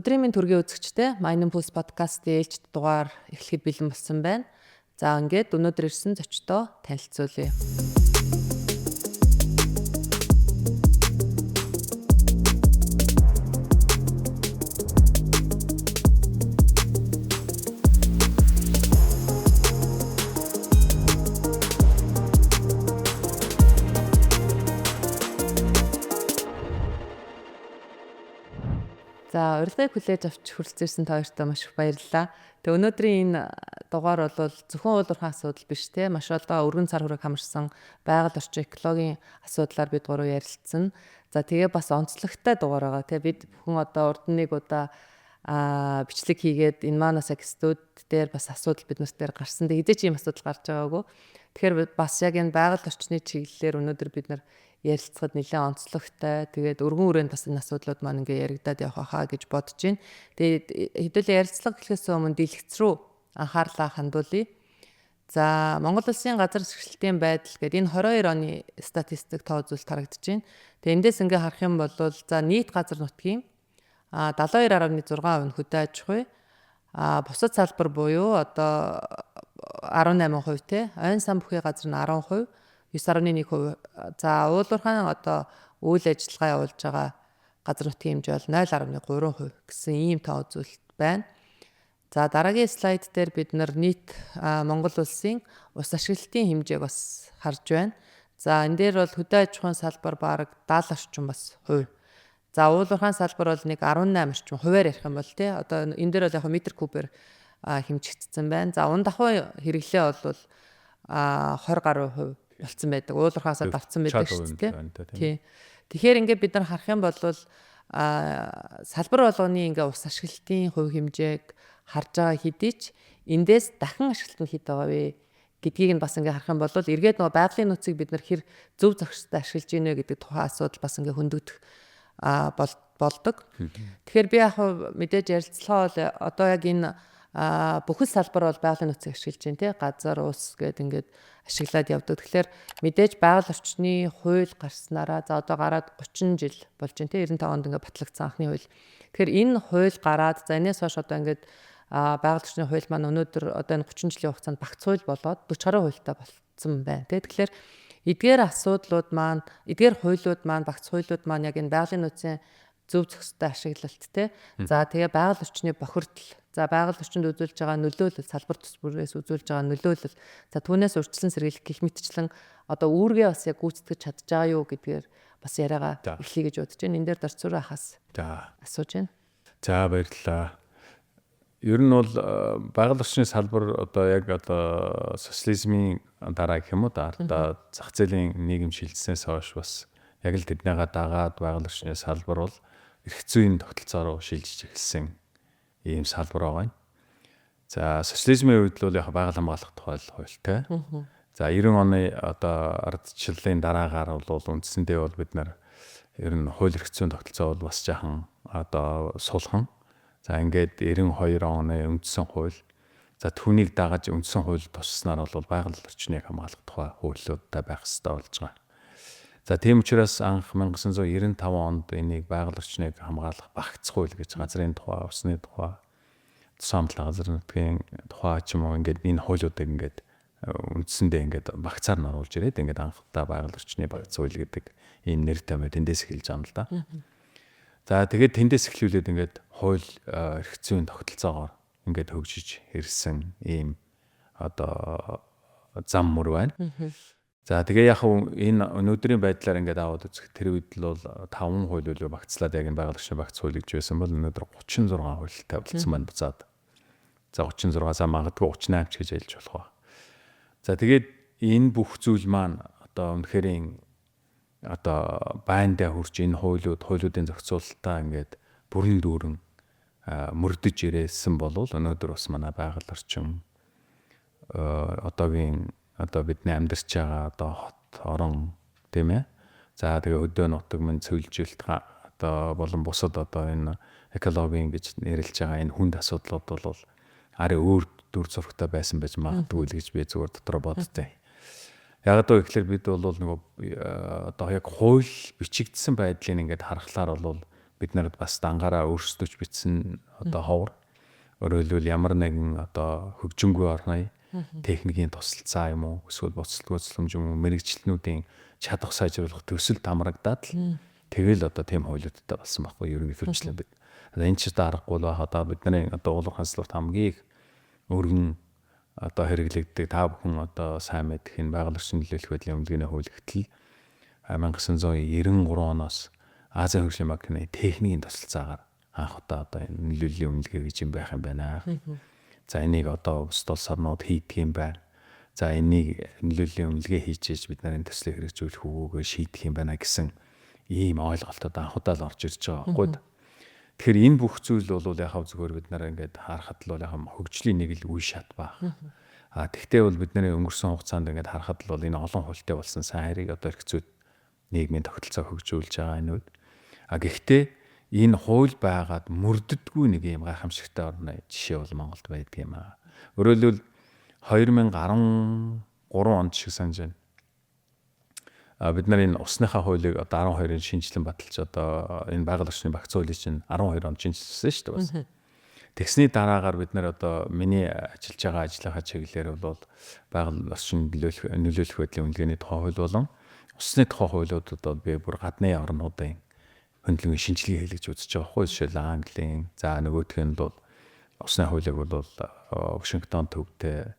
Өдрийн мэнд төргийн үзэгчдээ Mining Pulse podcast-ийн ээлжит дугаар эхлэхэд бэлэн болсон байна. За ингээд өнөөдөр ирсэн зочдоо танилцуулъя. За урилгыг хүлээж авч хүрэлцээрсэн та хоёртоо маш их баярлалаа. Тэгээ өнөөдрийн энэ дугаар бол зөвхөн уул уурхайн асуудал биш те маш олон өргөн цар хүрээг хамарсан байгаль орчин экологийн асуудлаар бид гурав ярилцсан. За тэгээ бас онцлогтой дугаар байгаа те бид бүхэн одоо урд нь нэг удаа бичлэг хийгээд энэ манаас студ дээр бас асуудал бид нар дээр гарсан. Тэгээ хэзээ ч ийм асуудал гарч байгаагүй. Тэгэхээр бас яг энэ байгаль орчны чиглэлээр өнөөдөр бид нар ярилцахад нэлээд онцлогтой. Тэгээд өргөн хүрээнд бас энэ асуудлууд маань ингээ яригадаад явах хаа гэж бодож байна. Тэгээд хэдүүлээ ярилцлага эхлэхээс өмнө дэлгэц рүү анхаарлаа хандуулъя. За Монгол улсын газар зөрчилтийн байдал гэдэг энэ 22 оны статистик тоо үзүүлэлт харагдаж байна. Тэгээд эндээс ингээ харах юм бол за нийт газар нутгийн 72.6% нь хөдөө аж ахуй, бусад салбар буюу одоо 18% те, ойн сан бүхий газар нь 10%, 9.1%. За уул уурхайн одоо үйл ажиллагаа явуулж байгаа газар нутгийн хэмжээ бол 0.3% гэсэн ийм тоо үзүүлэлт байна. За дараагийн слайд дээр бид нар нийт Монгол улсын ус ашиглалтын хэмжээг бас харж байна. За энэ дээр бол хөдөө аж ахуйн салбар бараг 70 орчим бас хувь. За уул уурхайн салбар бол нэг 18 орчим хувиар ярих юм бол тий одоо энэ дээр бол яг метр кубээр хэмжигдсэн байна. За унд ахуй хэрэглээ бол 20 гаруй хувь болцсон байдаг. Уул уурхаасаа давцсан байдаг шүү дээ. Тий. Тэгэхээр ингээд бид нар харах юм бол салбар болгоны ингээ ус ашиглалтын хувь хэмжээг харж байгаа хэдий ч эндээс дахин ашиглалт нь хэд байгаа вэ гэдгийг нь бас ингээ харах юм бол эргээд нөгөө байгалийн нөөцийг бид нар хэр зөв зохистой ашиглаж гинэ вэ гэдэг тухайн асуудал бас ингээ хөндөгдөх болдог. Тэгэхээр би яг мэдээж ярилцлага бол одоо яг энэ бүхэл салбар бол байгалийн нөөцийг ашиглаж байна тий газар ус гэдэг ингээд ашиглаад явдаг. Тэгэхээр мэдээж байгаль орчны хууль гарснараа за одоо гараад 30 жил болж байна тий 95 онд ингээд батлагдсан анхны хууль. Тэгэхээр энэ хууль гараад за энэс хойш одоо ингээд байгаль орчны хууль маань өнөөдөр одоо энэ 30 жилийн хугацаанд багц хууль болоод 40 гаруй хуультай болцсон байна тий. Тэгэхээр эдгээр асуудлууд маань эдгээр хуулиуд маань багц хуулиуд маань яг энэ байгалийн нөөцийн зөв зохистой ашиглалт те. За тэгээ байгаль орчны бохирдол, за байгаль орчинд үзүүлж байгаа нөлөөлөл, салбар төс бүрээс үзүүлж байгаа нөлөөлөл, за түүнээс урьдчилан сэргийлэх гэх мэтчлэн одоо үүргээ бас яг гүйцэтгэж чадж байгаа юу гэдгээр бас яриагаа эхлэе гэж бодож байна. Энэ дээр Дорцүрэ ахаас асууж байна. За баярлалаа. Ер нь бол байгаль орчны салбар одоо яг одоо социализмын дараа гэх юм уу да одоо зах зээлийн нийгэм шилжсэнээс хойш бас яг л тэднийгээ дагаад байгаль орчны салбар бол эрх зүйн тогтолцоо руу шилжиж эхэлсэн ийм салбар байгаа юм. За социализмын үед л бол яг байгаль хамгаалах тухай хуультай. За 90 оны одоо ардчлалын дараагаар бол үндсэндээ бол бид нар ер нь хууль эрх зүйн тогтолцоо бол бас жаахан одоо сулхан. За ингээд 92 оны үндсэн хууль за түүнийг дагаж үндсэн хууль тусснаар бол байгаль орчныг хамгаалах тухай хуулиудтай байх хэрэгтэй болж байгаа. За тийм учраас анх 1995 онд энийг байгаль орчныг хамгаалах багц хууль гэж газрын тухай, усны тухай, тусаамлал газар нутгийн тухай ч юм уу ингээд энэ хуулиудыг ингээд үндсэндээ ингээд багцаар нь оруулж ирээд ингээд анхдаа байгаль орчны багц хууль гэдэг ийм нэр томьёо тэндээс эхэлж байгаа юм л да. За тэгээд тэндээс эхлүүлээд ингээд хууль эрх зүйн тогтолцоогоор ингээд хөгжиж ирсэн ийм одоо зам мөр байна. За тэгээ яг энэ өнөөдрийн байдлаар ингээд аваад үзэх тэр үед л бол 5 хууль үлээ багцлаад яг энэ байгаль орчны багц хууль гэж байсан бол өнөөдөр 36 хуультай болцсон байна буцаад. За 36 за магадгүй 38 ч гэж хэлж болох ба. За тэгээд энэ бүх зүйл маань одоо үнэхэрийн одоо байндаа хурж энэ хуулиуд хуулиудын зохицуулалтаа ингээд бүрэн дүүрэн мөрдөж ирээсэн болвол өнөөдөр бас манай байгаль орчин одоогийн одоо бидний амьдарч байгаа одоо хот орон тийм ээ. За тэгээ хөдөө нутаг минь цөлжилт одоо болон бусад одоо энэ экологийн гэж нэрлэж байгаа энэ хүнд асуудлууд бол арай өөр дүр зурагтай байсан байж магадгүй л гэж би зүгээр дотроо боддیں۔ Яг одоо ихлээр бид бол нөгөө одоо яг хууль бичигдсэн байдлыг ингээд харахлаар бол Бид нарт бас дангаараа өөрсдөө ч бичсэн одоо ховор. Өөрөөр хэлбэл ямар нэгэн одоо хөгжингүй орны техникийн тусалцаа юм уу эсвэл буцалтгүй цэцлэмж юм уу мэрэгчлэнүүдийн чадах сайжруулах төсөл тамрагдаад л тэгэл одоо тийм хуулиудтай болсон байхгүй ерөнхийдөө бид. Энэ ч одоо аргагүй л байх. Одоо бидний одоо уулын ханслалт хамгийн их өргөн одоо хэрэглэгддэг та бүхэн одоо сайн мэдэх энэ байгаль орчин нөлөөлөх байдлын өмнөдгийн хууль гэтэл 1993 оноос Азийн хөгжлийн банкны техникийн тусалцаагаар анх удаа одоо энэ нөлөөллийн үнэлгээ гэж юм байх юм байна. За энийг одоо бусд улс орнууд хийдэг юм байна. За энийг нөлөөллийн үнэлгээ хийж ээж бид нарын төслийг хэрэгжүүлэх үгүйгээ шийдэх юм байна гэсэн ийм ойлголтод анх удаа л орж ирж байгаа байхгүй. Тэгэхээр энэ бүх зүйл бол яг хав зүгээр бид нараа ингээд харахад л бол яг хөгжлийн нэг л үе шат баг. А тэгтээ бол бидний өнгөрсөн хугацаанд ингээд харахад л бол энэ олон хуультай болсон сайн хэрэг одоо эрх зүйд нийгмийн тогтолцоо хөгжүүлж байгаа энэ үед. А гэхдээ энэ хууль байгаад мөрддөггүй нэг юм гайхамшигтай орны жишээ бол Монголд байдаг юм аа. Өөрөөр хэлбэл 2013 онд шиг санаж байна. А бид нар энэ усныхаа хуулийг одоо 12-ын шинжилэн баталж одоо энэ байгаль орчны багц хуулийг чинь 12 онд шинжилсэн шүү дээ бас. Тэгсний дараагаар бид нар одоо миний ажиллаж байгаа ажлынхаа чиглэлээр бол байгаль орчин нөлөөлөх байдлын үнэлгээний тухай хууль болон усны тухай хуулиудад бол би бүр гадны орнуудын хөндлөнгийн шинжилгээ хийлгэж үзэж байгаа байхгүй. Жишээл Английн, за нөгөөх нь бол усны хуулийг бол Вашингтон төвтэй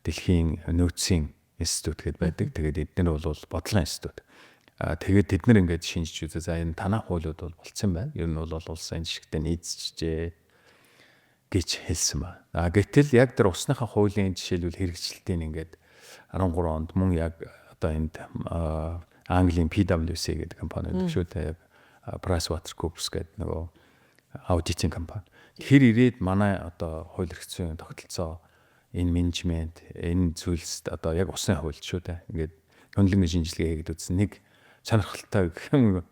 дэлхийн нөөцийн институт гэдээ байдаг. Тэгээд эднэр бол бодлогын институт. А тэгээд тэд нар ингээд шинжиж үзээ. За энэ танаа хуулиуд бол болцсон байна. Ер нь бол улсын жишгтэй нийцжээ гэж хэлсэн ба. А гэтэл яг тэр усныхаа хуулийн жишээлбэл хэрэгжилтийг ингээд 13 онд мөн яг одоо энд Английн PwC гэдэг компани байдаг шүү дээ. PricewaterhouseCoopers гэдэг нөгөө аудитын компани. Тэр ирээд манай одоо хууль эрх зүйн тогтолцоо энэ менежмент энэ зүйлс одоо яг усны хууль шүү дээ. Ингээд хөндлөнгийн шинжилгээ хийгээд үзсэн нэг сонирхолтой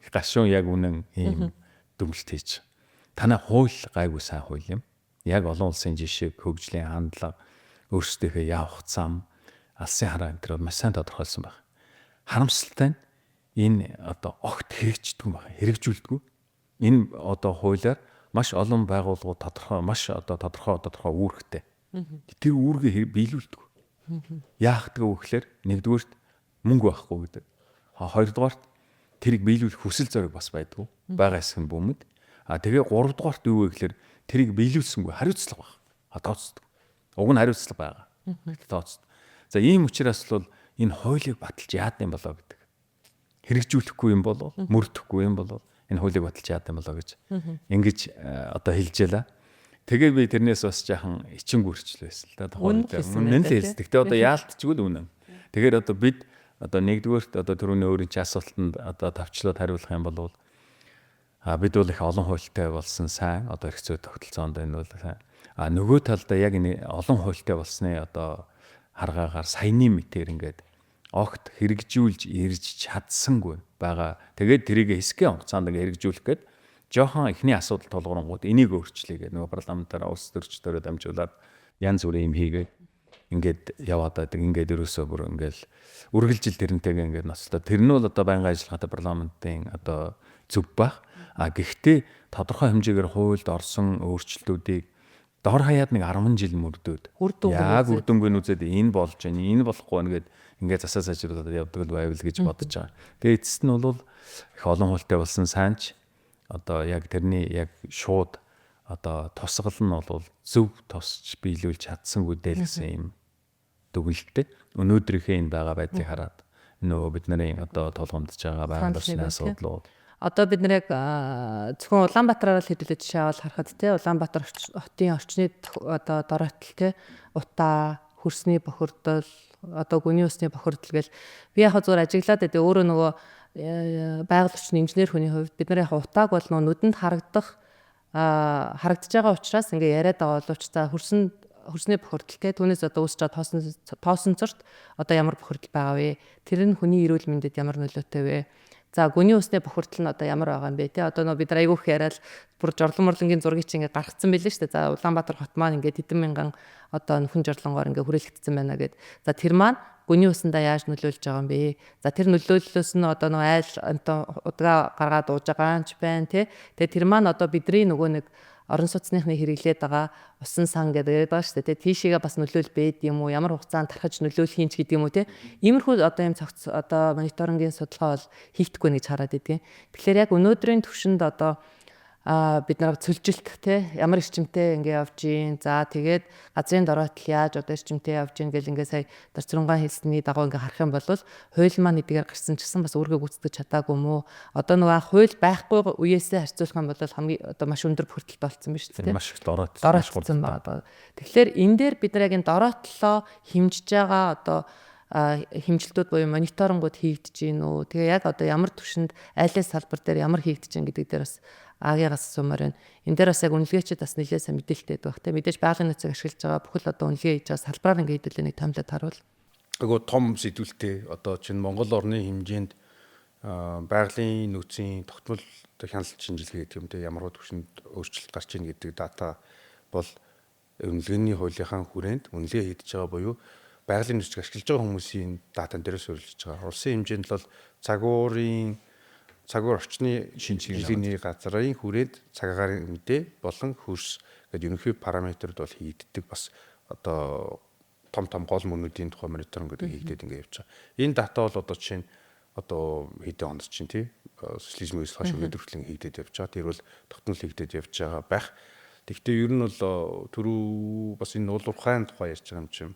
гашуун яг үнэн ийм дүгнэлт хийж. Танай хууль гайгүй сайн хууль юм. Яг олон улсын жишээ хөгжлийн хандлага өөрсдийнхөө явах зам алсын хараа энэ төр бол маш сайн тодорхойлсон байна. Харамсалтай нь энэ одоо огт хэрэгждэг юм байна. Хэрэгжүүлдэггүй. Энэ одоо хуулиар маш олон байгууллагууд тодорхой маш одоо тодорхой тодорхой үүрэгтэй. Тэр үүргээ биелүүлдэг. Яахдаг вэ гэхээр нэгдүгээрт мөнгө байхгүй гэдэг. Хоёрдугаарт тэрийг биелүүлэх хүсэл зориг бас байдгүй. Байгаа хэсэг нь бүүмэд. А тэгээ гуравдугаарт юу вэ гэхээр тэрийг биелүүлсэнгүй хариуцлага баг. А тооцдог. Уг нь хариуцлага байгаа. Тооцдог. За ийм учраас бол энэ хуулийг баталж яад юм болоо гэдэг. Хэрэгжүүлэхгүй юм бол мөрдөхгүй юм бол энэ хуулийг баталж яад юм болоо гэж ингэж одоо хэлж ялаа. Тэгээ би тэрнээс бас жаахан ичингүрчлээ байсан л да. Тухайн үед үнэн л хэлсэн. Гэтэ одоо яалтчгүй л үнэн. Тэгэхээр одоо бид одоо нэгдүгээрт одоо түрүүний өөрийн чи асуултанд одоо тавчлаад хариулах юм бол а бид бол их олон хуультай болсон сайн одоо эрх зүй тогтолцоонд энэ бол сайн. А нөгөө талдаа яг энэ олон хуультай болсны одоо харгаагаар саяны мэтэр ингээд огт хэрэгжүүлж ирж чадсангүй байгаа. Тэгээд тэрийг хэсгийн хугацаанд ингээд хэрэгжүүлэх гээд жоохон эхний асуудал тулгуурлангууд энийг өөрчлөе гэдэг нөгөө парламентаараа улс төрчдөрөө дамжуулаад янз бүрийн юм хийгээд ингээд яваад байдаг. Ингээд ерөөсөө бүр ингээд үргэлжил тэрнтэйгээ ингээд ноцтой. Тэр нь бол одоо байнгын ажиллагаатай парламентын одоо зөв байх. А гэхдээ тодорхой хэмжээгээр хуульд орсон өөрчлөлтүүдийг дор хаяад нэг 10 жил мөрдөөд яг үр дүнг нь үзээд энэ болж байна, энэ болохгүй байна гэд ингээд засаа сайжруулад явдаг л байвал гэж бодож байгаа. Тэгээ эцэст нь бол их олон хуультай болсон сайнч одоо яг тэрний яг шууд одоо тусгал нь бол зөв тусч биелүүлж чадсангүй дээ гэсэн юм дүгнэлттэй. Өнөөдрийнхээ энэ байгаа байдлыг хараад нөгөө бид нарын одоо тулгамдж байгаа байгаль орчны асуудлууд. Одоо бид нар яг зөвхөн Улаанбаатараар л хэдүүлээ жишээ авал харахад те Улаанбаатар хотын орчны одоо доройтол те утаа, хөрсний бохирдол, одоо гүний усны бохирдол гэл би яг зүгээр ажиглаад байдаг. Өөрөө нөгөө байгаль орчны инженер хүний хувьд бид нар яг утааг бол нөгөө нүдэнд харагдах харагдаж байгаа учраас ингээ яриад байгаа боловч за хөрсний бохирдол те түүнээс одоо үүсэж байгаа тоосонцорт одоо ямар бохирдол байгаа вэ? Тэр нь хүний эрүүл мэндэд ямар нөлөөтэй вэ? За гүний усны бохирдол нь одоо ямар байгаа юм бэ те? Одоо нөө бид нар айгүйх яриад бүр жорлон морлонгийн зургийг чи ингээ гаргацсан байлээ шүү дээ. За Улаанбаатар хот маань ингээ хэдэн мянган одоо нөхөн жорлонгоор ингээ хүрээлэгдсэн байна гэд. За тэр маань Гүний усандаа яаж нөлөөлж байгаа юм бэ? За тэр нөлөөллөөс нь одоо нөгөө айл амтан удгаа гаргаад ууж байгаа юм ч байна тий. Тэгээ тэр маань одоо бидний нөгөө нэг орон сууцныхны хэрэглээд байгаа усан сан гэдэг яриад байгаа шүү дээ тий. Тийшээгээ бас нөлөөл бэд юм уу? Ямар хугацаанд тархаж нөлөөлөх юм ч гэдэг юм уу тий. Иймэрхүү одоо юм цогц одоо мониторингийн судалгаа бол хийгдэхгүй нэг хараад идэгин. Тэгэхээр яг өнөөдрийн түвшинд одоо бид нар цөлжилт те ямар эрчимтэй ингээ явж гин. За тэгээд газрын дороотл яаж одоо эрчимтэй явж гин гэл ингээ сая Дарцрунгаан хэлсний дагуу ингээ харах юм бол хууль маань эдгээр гарсан ч гэсэн бас үүргээ гүйцэтгэж чадаагүй юм уу? Одоо нөгөө хууль байхгүй үеэсээ харьцуулах юм бол хамгийн одоо маш өндөр бохирдолтой болсон биз дээ. Маш их дороотсон байгаа. Тэгэхээр энэ дээр бид нар яг энэ дороотлоо хэмжиж байгаа одоо хэмжилтүүд буюу мониторингууд хийгдэж гин үү? Тэгээ яг одоо ямар түвшинд айлын салбар дээр ямар хийгдэж гин гэдэг дээр бас аагаас асуумаар байна. Энэ дээр бас яг үнэлгээчд бас нэлээд сайн мэдээлэлтэй байдаг бах те. Мэдээж байгалийн нөөцийг ашиглаж байгаа бүхэл одоо үнэлгээ хийж байгаа салбараар ингээд хэдүүлээ нэг томлоод харуул. Айгуу том сэдвэлтэй. Одоо чинь Монгол орны хэмжээнд байгалийн нөөцийн тогтмол хяналт шинжилгээ гэдэг юм те ямар түвшинд өөрчлөлт гарч ийн гэдэг дата бол үнэлгээний хуулийнхаа хүрээнд үнэлгээ хийгдэж байгаа буюу байгалийн нөөцийг ашиглаж байгаа хүмүүсийн датан дээрээ суурилж байгаа. Улсын хэмжээнд бол цагуур орчны шинжилгээний газрын хүрээнд цаг агаарын мэдээ болон хөрс гэдэг ерөнхий параметрууд бол хийгддэг. Бас одоо том том гол мөнүүдийн тухай мониторинг гэдэг хийгдээд ингэ явж байгаа. Энэ дата бол одоо жишээ нь одоо хэдэн онд чинь тий социализмын үеэс хойш өнөөдөр хүртэл хийгдээд явж байгаа. Тэр бол тогтмол хийгдээд явж байгаа байх. Тэгэхдээ ер нь бол түрүү бас энэ уул уурхайн тухай ярьж байгаа юм чинь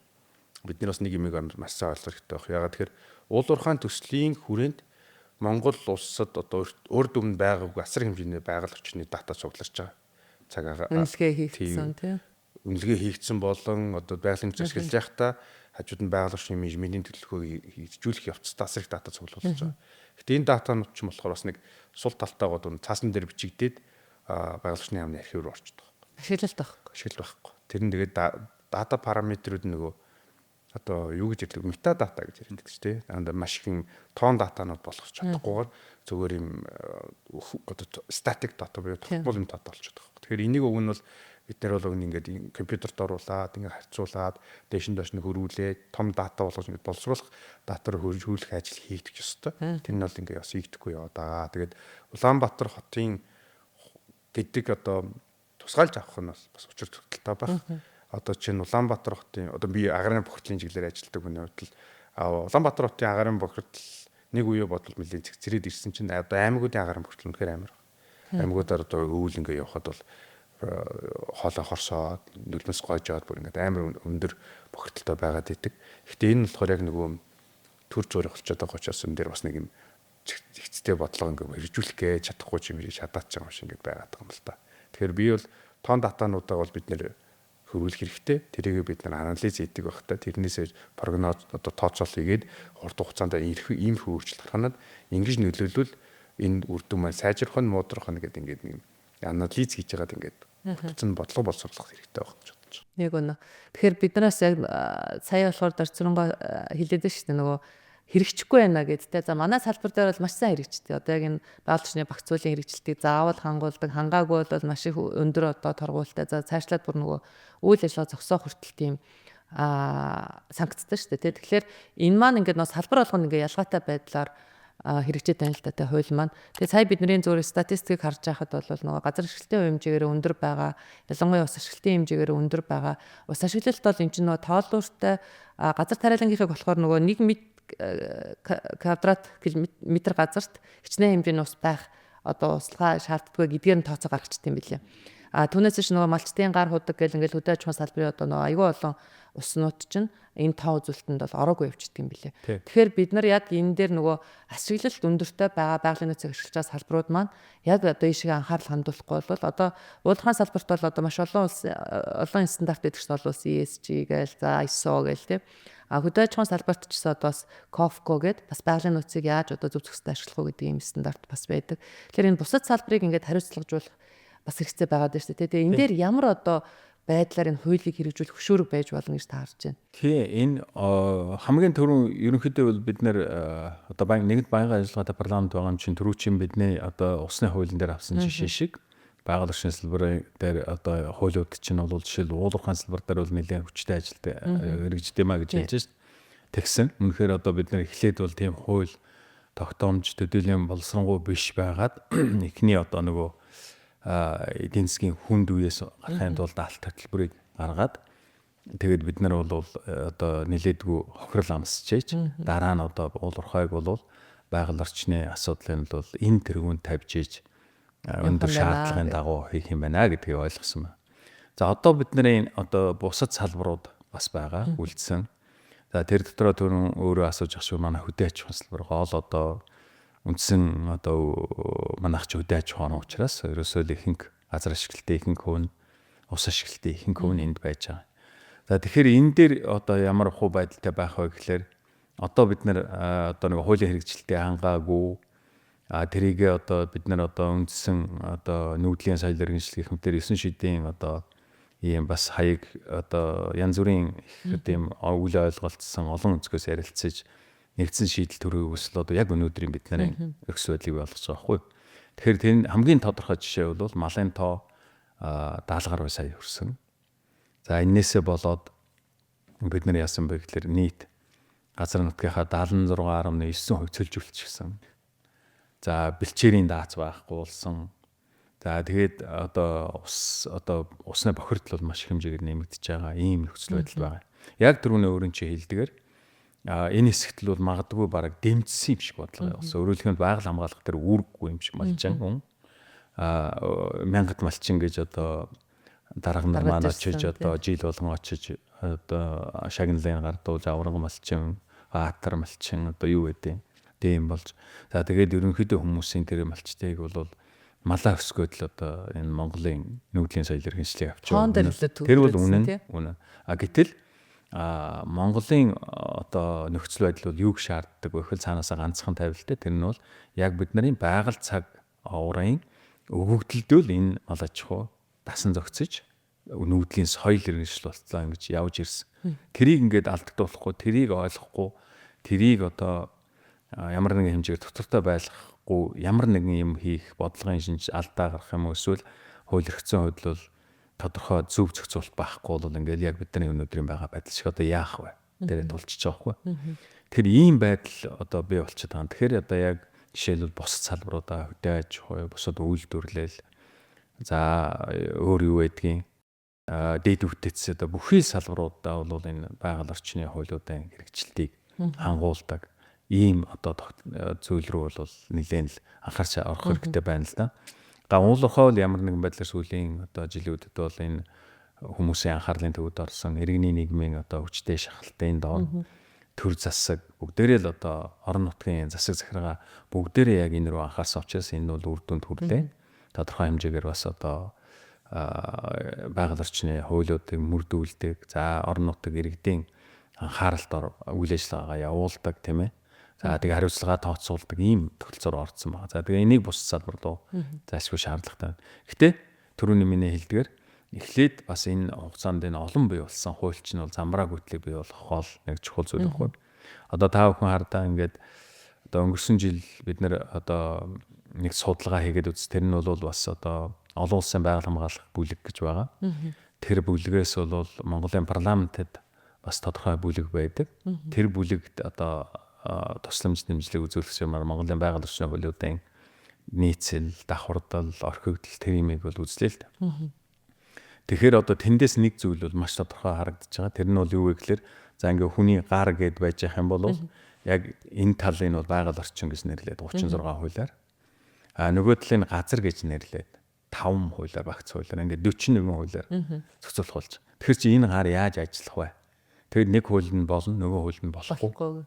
бид нар бас нэг юмыг маш сайн ойлгох хэрэгтэй байх. Яагаад тэгэхээр уул уурхайн төслийн хүрээнд Монгол улсад одоо урд өмнө байгаагүй асар хэмжээний байгаль орчны дата цугларч байгаа. Цаг агаар үнэлгээ хийгдсэн тийм. Үнэлгээ хийгдсэн болон одоо байгалийн нөөц ашиглаж байхдаа хажууд нь байгаль орчны менежментийн төлөвлөгөөг хийжүүлэх явцдаа асар их дата цуглуулж байгаа. Гэтэ энэ датанууд ч юм болохоор бас нэг сул талтайгууд нь цаасан дээр бичигдээд байгаль орчны яамны архив руу орчдөг. Ашиглалт байхгүй. Ашиглалт байхгүй. Тэр нь тэгээд дата параметрүүд нөгөө одоо юу гэж ярьдаг метадата гэж ярьдаг ч тий. Маш их юм тоон датанууд болох чадахгүйгээр зүгээр юм одоо статик дата буюу тогтмол юм дата болчиход байгаа. Тэгэхээр энийг уг нь бол бид нар бол уг нь ингээд компьютерт оруулаад ингээд харьцуулаад дээш нь доош нь хөрвүүлээд том дата болгож ингээд боловсруулах дата руу хөрвүүлэх ажил хийгдэх ёстой. Тэр нь бол ингээд бас хийгдэхгүй яваад байгаа. Тэгээд Улаанбаатар хотын гэдэг одоо тусгаалж авах нь бас учир тогтолтой байх. Одоо чинь Улаанбаатар хотын одоо би агарын бохирдлын чиглэлээр ажилладаг хүний хувьд л Улаанбаатар хотын агарын бохирдол нэг үе бодвол нэлээд цэгцрээд ирсэн чинь одоо аймагуудын агарын бохирдол үнэхээр амар. Аймагуудаар одоо өвөл ингээ явхад бол хоолой хорсоод нүлмэс гойжоод бүр ингээд амар өндөр бохирдолтой байгаад идэг. Гэхдээ энэ нь болохоор яг нөгөө төр зураг болчиход байгаа учраас энэ дээр бас нэг юм зэгцтэй бодлого ингээ хэрэгжүүлэх гэж чадахгүй юм шиг шатаач байгаа юм шиг ингээд байгаад байгаа юм л та. Тэгэхээр би бол тоон датануудаа бол бид нэр хөрвүүлэх хэрэгтэй. Тэрийг бид нар анализ хийдэг байхдаа тэрнээсээ прогноз одоо тооцоол хийгээд урт хугацаанд ийм өөрчлөлт гаргахад ингэж нөлөөлвөл энэ үр дүн маань сайжрах нь муудрах нь гэдэг ингээд нэг анализ хийж байгаад ингээд бүтцэн бодлого боловсруулах хэрэгтэй байх гэж бодож байна. Нэг өнө. Тэгэхээр биднээс яг сая болохоор Дарцрунгаа хэлээд шүү дээ нөгөө хэрэгжихгүй байна гэд те. За манай салбар дээр бол маш сайн хэрэгждэг. Одоо яг энэ байгаль орчны багц зүйлийн хэрэгжилтийг заавал хангуулдаг. Хангаагүй бол маш их өндөр одоо торгуултай. За цаашлаад бүр нөгөө үйл ажиллагаа зогсоох хүртэл тийм санкцтай шүү дээ. Тэгэхээр энэ маань ингээд нөгөө салбар болгоно ингээд ялгаатай байдлаар хэрэгжээд байна л да тэ хууль маань. Тэгээ сая бидний зөвөр статистикийг харж байхад бол нөгөө газар ашиглалтын хэмжээгээр өндөр байгаа, ялангуяа ус ашиглалтын хэмжээгээр өндөр байгаа. Ус ашиглалт бол эн чинь нөгөө тоолууртай газар тариалангийнхыг болохоор нөгөө 1 квадрат километр газарт хичнээн хэмжээний ус байх одоо услага шаарддаггүй гэдгээр нь тооцоо гаргачт юм билээ. А түүнээс ч нөгөө малчдын гар худаг гэл ингээл хөдөө аж ахуйн салбарын одоо нөгөө айгүй олон уснууд чинь энэ тоо үзүүлэлтэнд бол ороогүй явчихдаг юм билээ. Тэгэхээр бид нар яг энэ дээр нөгөө ашиглалт өндөртэй байгаа байгалийн нөөцийг ашиглаж байгаа салбарууд маань яг одоо ийшээ анхаарал хандуулахгүй бол одоо уулхаан салбарт бол одоо маш олон улс олон стандарт гэдэг чинь олон улс ESG гээл за ISO гээл тийм. А хөдөө аж ахуйн салбарт ч гэсэн одоо бас COFCO гээд бас байгалийн нөөцийг яаж одоо зөв зохистой ашиглах уу гэдэг ийм стандарт бас байдаг. Тэгэхээр энэ бусад салбарыг ингээд хариуцлагажуулах бас хэрэгцээ байгаад байна шүү дээ. Тэгээ энэ дээр ямар одоо байдлаар энэ хуулийг хэрэгжүүлэх хөшүүрэг байж болно гэж та харж байна. Тий, энэ хамгийн түрүүн ерөнхийдөө бол бид нэр одоо нэгд байнгын ажиллагаатай парламент байгаа юм чинь түрүүчийн бидний одоо усны хуулийн дээр авсан жишээ шиг байгаль орчны салбарын дээр одоо хуулиуд чинь бол жишээл уулуурхайн салбар дээр бол нэлээд хүчтэй ажилт хэрэгждэг юм а гэж хэлж шээ. Тэгсэн. Үнэхээр одоо бид нар эхлээд бол тийм хууль тогтоомж төдийлөн боловсронгуй биш байгаад эхний одоо нөгөө эдийн засгийн хүнд үеэс гарахын тулд алт хөтөлбөрийг гаргаад тэгээд бид нар бол одоо нилээдгүй хохирол амсчээж дараа нь одоо уул уурхайг бол байгаль орчны асуудлыг бол энэ тэргүүнд тавьж ээж өндөр шаардлагын дагуу хийх юм байна гэдгийг ойлгосон байна. За одоо бидний одоо бусад салбарууд бас байгаа үлдсэн. За тэр дотроо түрүүн өөрөө асууж ах шиг манай хөдөө аж ахуйн салбар гол одоо үндсэн одоо манайх ч хөдөө аж ахуйн учраас ерөөсөө л ихэнх газар ашиглалтын ихэнх хувь нь ус ашиглалтын ихэнх хувь нь энд байж байгаа. За тэгэхээр энэ дээр одоо ямар хуу байдалтай байх вэ гэхлээр одоо бид нар одоо нэг хуулийн хэрэгжилтийг хангаагүй тэрийгээ одоо бид нар одоо үндсэн одоо нүүдлийн соёл иргэншил гэх мэтэр 9 шидийн одоо ийм бас хаяг одоо янз бүрийн их тийм үл ойлголцсон олон өнцгөөс ярилцаж нэгдсэн шийдэл төрөй өсөл одоо яг өнөөдрийн бидний нөхцөл байдлыг болгож байгаа байхгүй. Тэгэхээр тэр хамгийн тодорхой жишээ бол малын тоо 70 гаруй сая хүрсэн. За энээсээ болоод бид нар яасан бэ гэхлээр нийт газар нутгийнхаа 76.9% цөлжүүлчихсэн. За бэлчээрийн даац байхгүй болсон. За тэгээд одоо ус одоо усны бохирдол бол маш их хэмжээгээр нэмэгдэж байгаа ийм нөхцөл байдал байгаа. Яг түрүүний өөрийн чи хэлдгээр энэ хэсэгт л бол магадгүй бараг дэмжсэн юм шиг бодлого явуулсан. Өөрөөр хэлбэл байгаль хамгаалах дээр үүрэггүй юм шиг малчин хүн. Мянгат малчин гэж одоо дарга нар маань очиж одоо жил болгон очиж одоо шагналын гардуулж авраг малчин, аатар малчин одоо юу гэдэг тийм болж. За тэгээд ерөнхийдөө хүмүүсийн тэр малчтыг бол малаа өсгөөд л одоо энэ Монголын нүүдлийн соёл иргэншлийг авч явна. Тэр бол үнэн. Үнэн. А гэтэл Монголын одоо нөхцөл байдал бол юуг шаарддаг вэ гэхэл цаанаасаа ганцхан тавилттай. Тэр нь бол яг бид нарын байгаль цаг оврын өгөгдөлдөө л энэ мал аж ахуй дасан зохицож нүүдлийн соёл иргэншил болтлоо ингэж явж ирсэн. Тэрийг ингээд алдагдуулахгүй, тэрийг ойлгохгүй, тэрийг одоо ямар нэгэн хэмжээгээр доктортой байлгахгүй ямар нэгэн юм хийх бодлогын шинж алдаа гарах юм уу эсвэл хууль эрх зүйн хувьд бол тодорхой зөв зохицуулалт байхгүй бол ингээл яг бидний өнөөдрийн байгаа байдал шиг одоо яах вэ? Тэрээ тулчиж байгаа байхгүй. Тэгэхээр ийм байдал одоо бий болчиход байгаа. Тэгэхээр одоо яг жишээлбэл бусад салбаруудаа хөдөө аж ахуй, бусад үйлдвэрлэл, за өөр юу байдгийг дээд үтээц одоо бүхий салбаруудаа бол энэ байгаль орчны хуулиудын хэрэгжилтийг хангуулдаг ийм одоо зүйл рүү бол нэлээд л анхаарч орох хэрэгтэй байна л да. Уул уурхай бол ямар нэгэн байдлаар сүүлийн одоо жилүүдэд бол энэ хүмүүсийн анхаарлын төвөд орсон иргэний нийгмийн одоо хүчтэй шахалтын доор төр засаг бүгдээрээ л одоо орон нутгийн засаг захиргаа бүгдээрээ яг энэ рүү анхаарсан учраас энэ бол үр дүнд хүрлээ. Тодорхой хэмжээгээр бас одоо байгаль орчны хуулиудыг мөрдүүлдэг. За орон нутаг иргэдийн анхааралд үйл ажиллагаагаа явуулдаг тийм ээ. За тэгээ хариуцлага тооцоолдог ийм тогтолцоор орцсон байна. За тэгээ энийг бус салбар руу зайлшгүй шаардлагатай байна. Гэтэ түрүүний миний хэлдгээр эхлээд бас энэ хугацаанд энэ олон бий болсон хууль чинь бол замбраа гүтлийг бий болгох гол нэг чухал зүйл байхгүй. Одоо та бүхэн хардаа ингээд одоо өнгөрсөн жил бид нэр одоо нэг судалгаа хийгээд үз. Тэр нь бол бас одоо олон улсын байгаль хамгаалах бүлэг гэж байгаа. Тэр бүлгээс бол Монголын парламентэд бас тодорхой бүлэг байдаг. Тэр бүлэгт одоо тусламж дэмжлэг үзүүлэх юмар Монголын байгаль орчны хуулиудын нийцэл, давхардал, орхигдол тэр юмыг бол үзлээ л дээ. Тэгэхээр одоо тэндээс нэг зүйл бол маш тодорхой харагдаж байгаа. Тэр нь бол юу вэ гэхээр за ингээ хүний гар гэд байж явах юм бол яг энэ талыг нь бол байгаль орчин гэж нэрлээд 36 хуулиар. А нөгөө талыг нь газар гэж нэрлээд 5 хуулиар багц хуулиар ингээд 41 хуулиар зохицуулах болж. Тэгэхээр чи энэ гар яаж ажиллах вэ? Тэгэд нэг хууль нь болно, нөгөө хууль нь болохгүй.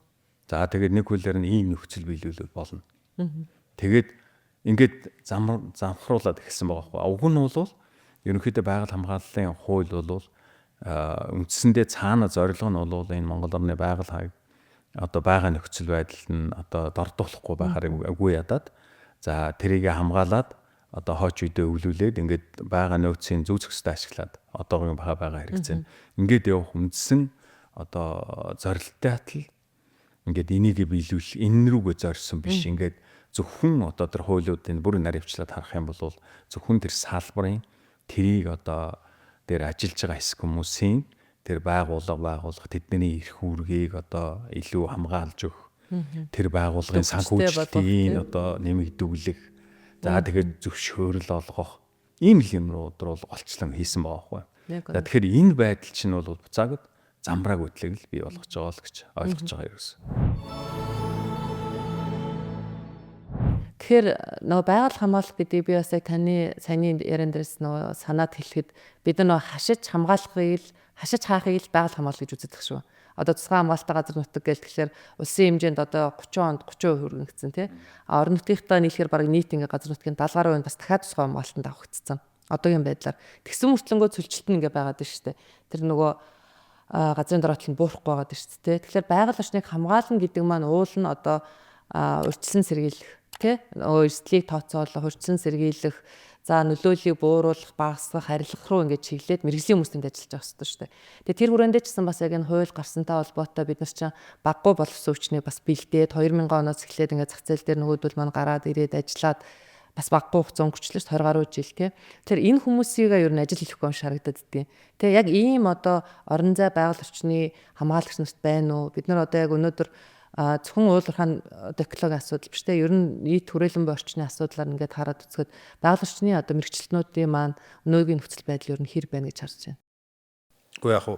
За тэгээд нэг хуулиар нь ийм нөхцөл биелүүлвэл болно. Тэгээд ингээд замхруулад эхэлсэн байгаа байхгүй. Уг нь бол ерөнхийдөө байгаль хамгааллын хууль бол үндсэндээ цаана зорилго нь бол энэ Монгол орны байгаль хаяг одоо байгаа нөхцөл байдалд нь одоо дордуулахгүй байхаар үгүй ядаад за тэрийг хамгаалаад одоо хойч үедээ өвлүүлээд ингээд байгаа нөөцийн зөв зохистой ашиглаад одоогийн байгаа хэрэгцээ. Ингээд явах үндсэн одоо зорилттой атал ингээд энийгээ биелүүл энэ рүүгээ зорьсон биш. Ингээд зөвхөн одоо тэр хуулиудын бүр наривчлаад харах юм бол зөвхөн тэр салбарын тэрийг одоо дээр ажиллаж байгаа хэсэг хүмүүсийн Тэр байгууллага тэдний эрх үүргийг одоо илүү хамгаалж өгөх, тэр байгууллагын санхүүжилтийг одоо нэмэгдүүлэх, за тэгээд зөвшөөрөл олгох ийм л юмрууд руу голчлон хийсэн байгаа байхгүй. За тэгэхээр энэ байдал чинь бол буцаагад замбрааг хөдлөг л бий болгож байгаа л гэж ойлгож байгаа юм. Тэгэхээр нөгөө байгаль хамгаалах гэдгийг би бас яг таны саяны яриан дээрс нөгөө санаад хэлэхэд бид нар нөгөө хашиж хамгаалахыг л хашиж хаахыг л байгаль хамгаалах гэж үздэг шүү. Одоо тусгай хамгаалалттай газар нутаг гээл тэгэхээр улсын хэмжээнд одоо 30 онд 30% хүргэгдсэн тий. А орон нутгийнхтаа нийлэхээр бараг нийт ингээ газар нутгийн 70 гаруй нь бас дахиад тусгай хамгаалтанд авагдсан. Одоогийн байдлаар тэгсэн мөртлөнгөө цөлжилт нь ингээ байгаад байна шүү дээ. Тэр нөгөө газрын дороотл нь буурахгүй байгаад байна шүү дээ. Тэгэхээр байгаль орчныг хамгаална гэдэг маань уул нь одоо урьдчилан сэргийлэх тий нөгөө эрсдлийг тооцоолох, урьдчилан сэргийлэх, за нөлөөллийг бууруулах, багасгах, арилгах руу ингэж чиглээд мэргэжлийн хүмүүстэнд ажиллаж явах хэрэгтэй шүү дээ. Тэгээ тэр хүрээндээ ч гэсэн бас яг энэ хууль гарсантай холбоотой бид нар чинь баггүй боловсон хүчнийг бас бэлдээд 2000 оноос эхлээд ингээд зах зээл дээр нөгөөдөл маань гараад ирээд ажиллаад бас баггүй хугацаа өнгөрчлөө шүү 20 гаруй жил тий. Тэгэхээр энэ хүмүүсийг ер нь ажил хийхгүй юм шарагдаад дийм. Тэгээ яг ийм одоо орон зай байгаль орчны хамгаалагч нарт байна уу? Бид нар одоо яг өнөөдөр зөвхөн уул уурхайн экологийн асуудал биш те ер нь нийт хүрээлэн буй орчны асуудлаар ингээд хараад үзэхэд байгаль орчны одоо мэргэжилтнүүдийн маань өнөөгийн нөхцөл байдал ер нь хэр байна гэж харж байна. Гэхдээ яг хуу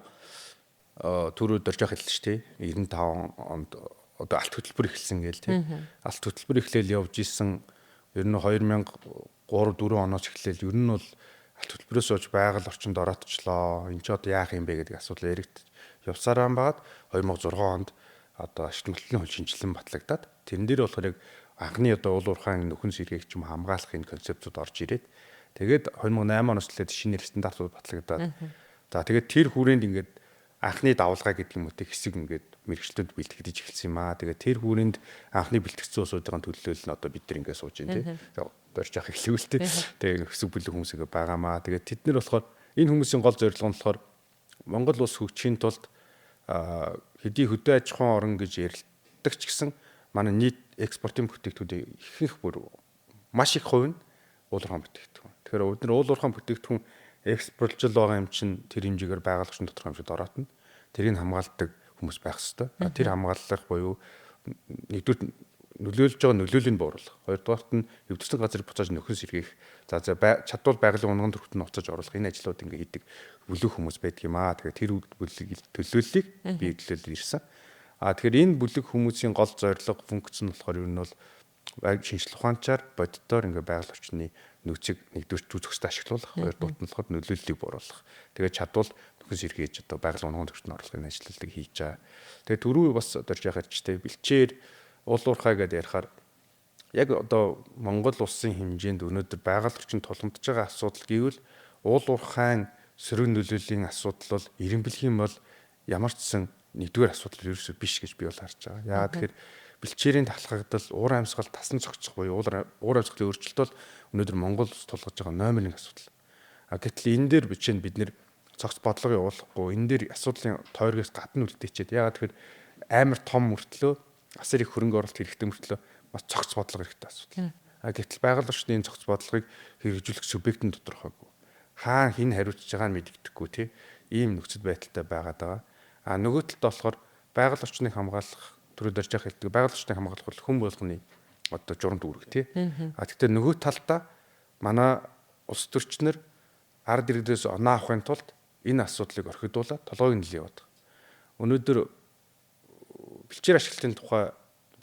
түрүү дөржих хэлсэн шүү дээ. 95 онд одоо алт хөтөлбөр эхэлсэн гээл те. Алт хөтөлбөр эхлээл явж исэн ер нь 2003 4 оноос эхлээл ер нь бол алт хөтөлбөрөөс хойш байгаль орчинд ороотчлоо. Энд ч одоо яах юм бэ гэдэг асуудал яригдж явсараа байгаад 2006 онд одоо ашиг нөлөөний хууль шинжилэн батлагдаад тэрэн дээр болохоор яг анхны одоо уул уурхайн нөхөн сэргээх юм хамгаалах энэ концепцууд орж ирээд тэгээд 2008 оноос эхлээд шинэ стандартууд батлагдаад за тэгээд тэр хүрээнд ингээд анхны давалгаа гэдэг юм уу те хэсэг ингээд мэргэжилтүүд бэлтгэж эхэлсэн юм аа. Тэгээд тэр хүрээнд анхны бэлтгэсэн улсуудын төлөөлөл нь одоо бид нар ингээд сууж байна те. Дорж явах эхлэв л те. Тэгээд хэсэг бүлэг хүмүүс ингээд байгаамаа. Тэгээд тэд нар болохоор энэ хүмүүсийн гол зорилго нь болохоор Монгол улс хөгжихийн тулд хэдий хөдөө аж ахуйн орн гэж ярилдаг ч гэсэн манай нийт экспортын бүтээгдэхүүнийн ихэнх бүр маш их хувь нь уул уурхайн бүтээгдэхүүн. Тэгэхээр өнөөдөр уул уурхайн бүтээгдэхүүн экспортлж байгаа юм чинь тэр хэмжээгээр байгаль орчин тодорхой хэмжээнд ороотно. Тэрийг хамгаалдаг хүмүүс байх ёстой. Тэр хамгааллах буюу нэгдүгээр нөлөөлж байгаа нөлөөллийг бууруулах. Хоёрдугаарт нь эвдэрсэн газрыг буцааж нөхөн сэргээх. За чадвал байгалийн унган төрхт нь буцааж оруулах энэ ажлууд ингээ хийдэг бүлэг хүмүүс байдаг юм аа. Тэгэхээр тэр бүлэг төлөөллийг би төлөөлөл ирсэн. А тэгэхээр энэ бүлэг хүмүүсийн гол зорилго функц нь болохоор ер нь бол шинжлэх ухаанчаар боддоор ингээ байгаль орчны нөөцийг нэгдүгээр зохистой ашиглуулах, хоёрдугаарт нь болохоор нөлөөллийг бууруулах. Тэгээд чадвал нөхөн сэргээж одоо байгалийн унган төрхт нь оруулахын ажлыг хийж байгаа. Тэгээд түрүү бас дөрж яхад ч тэ бэлчээр уул уурхай гэдээ ярихаар яг одоо Монгол улсын хэмжээнд өнөөдөр байгаль орчин тулгамдж байгаа асуудал гэвэл уул уурхайн сөрөг нөлөөллийн асуудал бол эренбэлх юм бол ямар ч сан нэгдүгээр асуудал ерөөсөө биш гэж би бол харж байгаа. Яагаад тэгэхээр бэлчээрийн талхагдал, уур амьсгал тасан зохицох буюу уур амьсгалын өөрчлөлт бол өнөөдөр Монгол улс тулгаж байгаа номер 1 асуудал. А гэтэл энэ дээр бичээнд бид нэр цогц бодлого явуулахгүй, энэ дээр асуудлын тойргоос гадна үлдээчихэд яагаад тэгэхээр амар том мөртлөө асар их хөрөнгө оруулалт хэрэгтэй мөртлөө бас цогц бодлого хэрэгтэй асуудал. А гэтэл байгаль орчны энэ цогц бодлогыг хэрэгжүүлэх субъект нь тодорхойгүй. Хаан хэн хариуцж байгааг нь мэддэхгүй тий. Ийм нөхцөл байдалтай байгаад байгаа. А нөгөө талд болохоор байгаль орчныг хамгаалах түрүү дөрж явах хэлдэг байгаль орчныг хамгаалах бол хүн болгоны одоо журам дүүрэг тий. А тэгтээ нөгөө талдаа манай улс төрчнөр ард иргэдээс оноо авахын тулд энэ асуудлыг орхидуулаад толгойг нэлээ яваад. Өнөөдөр бэлчээр ашиглалтын тухай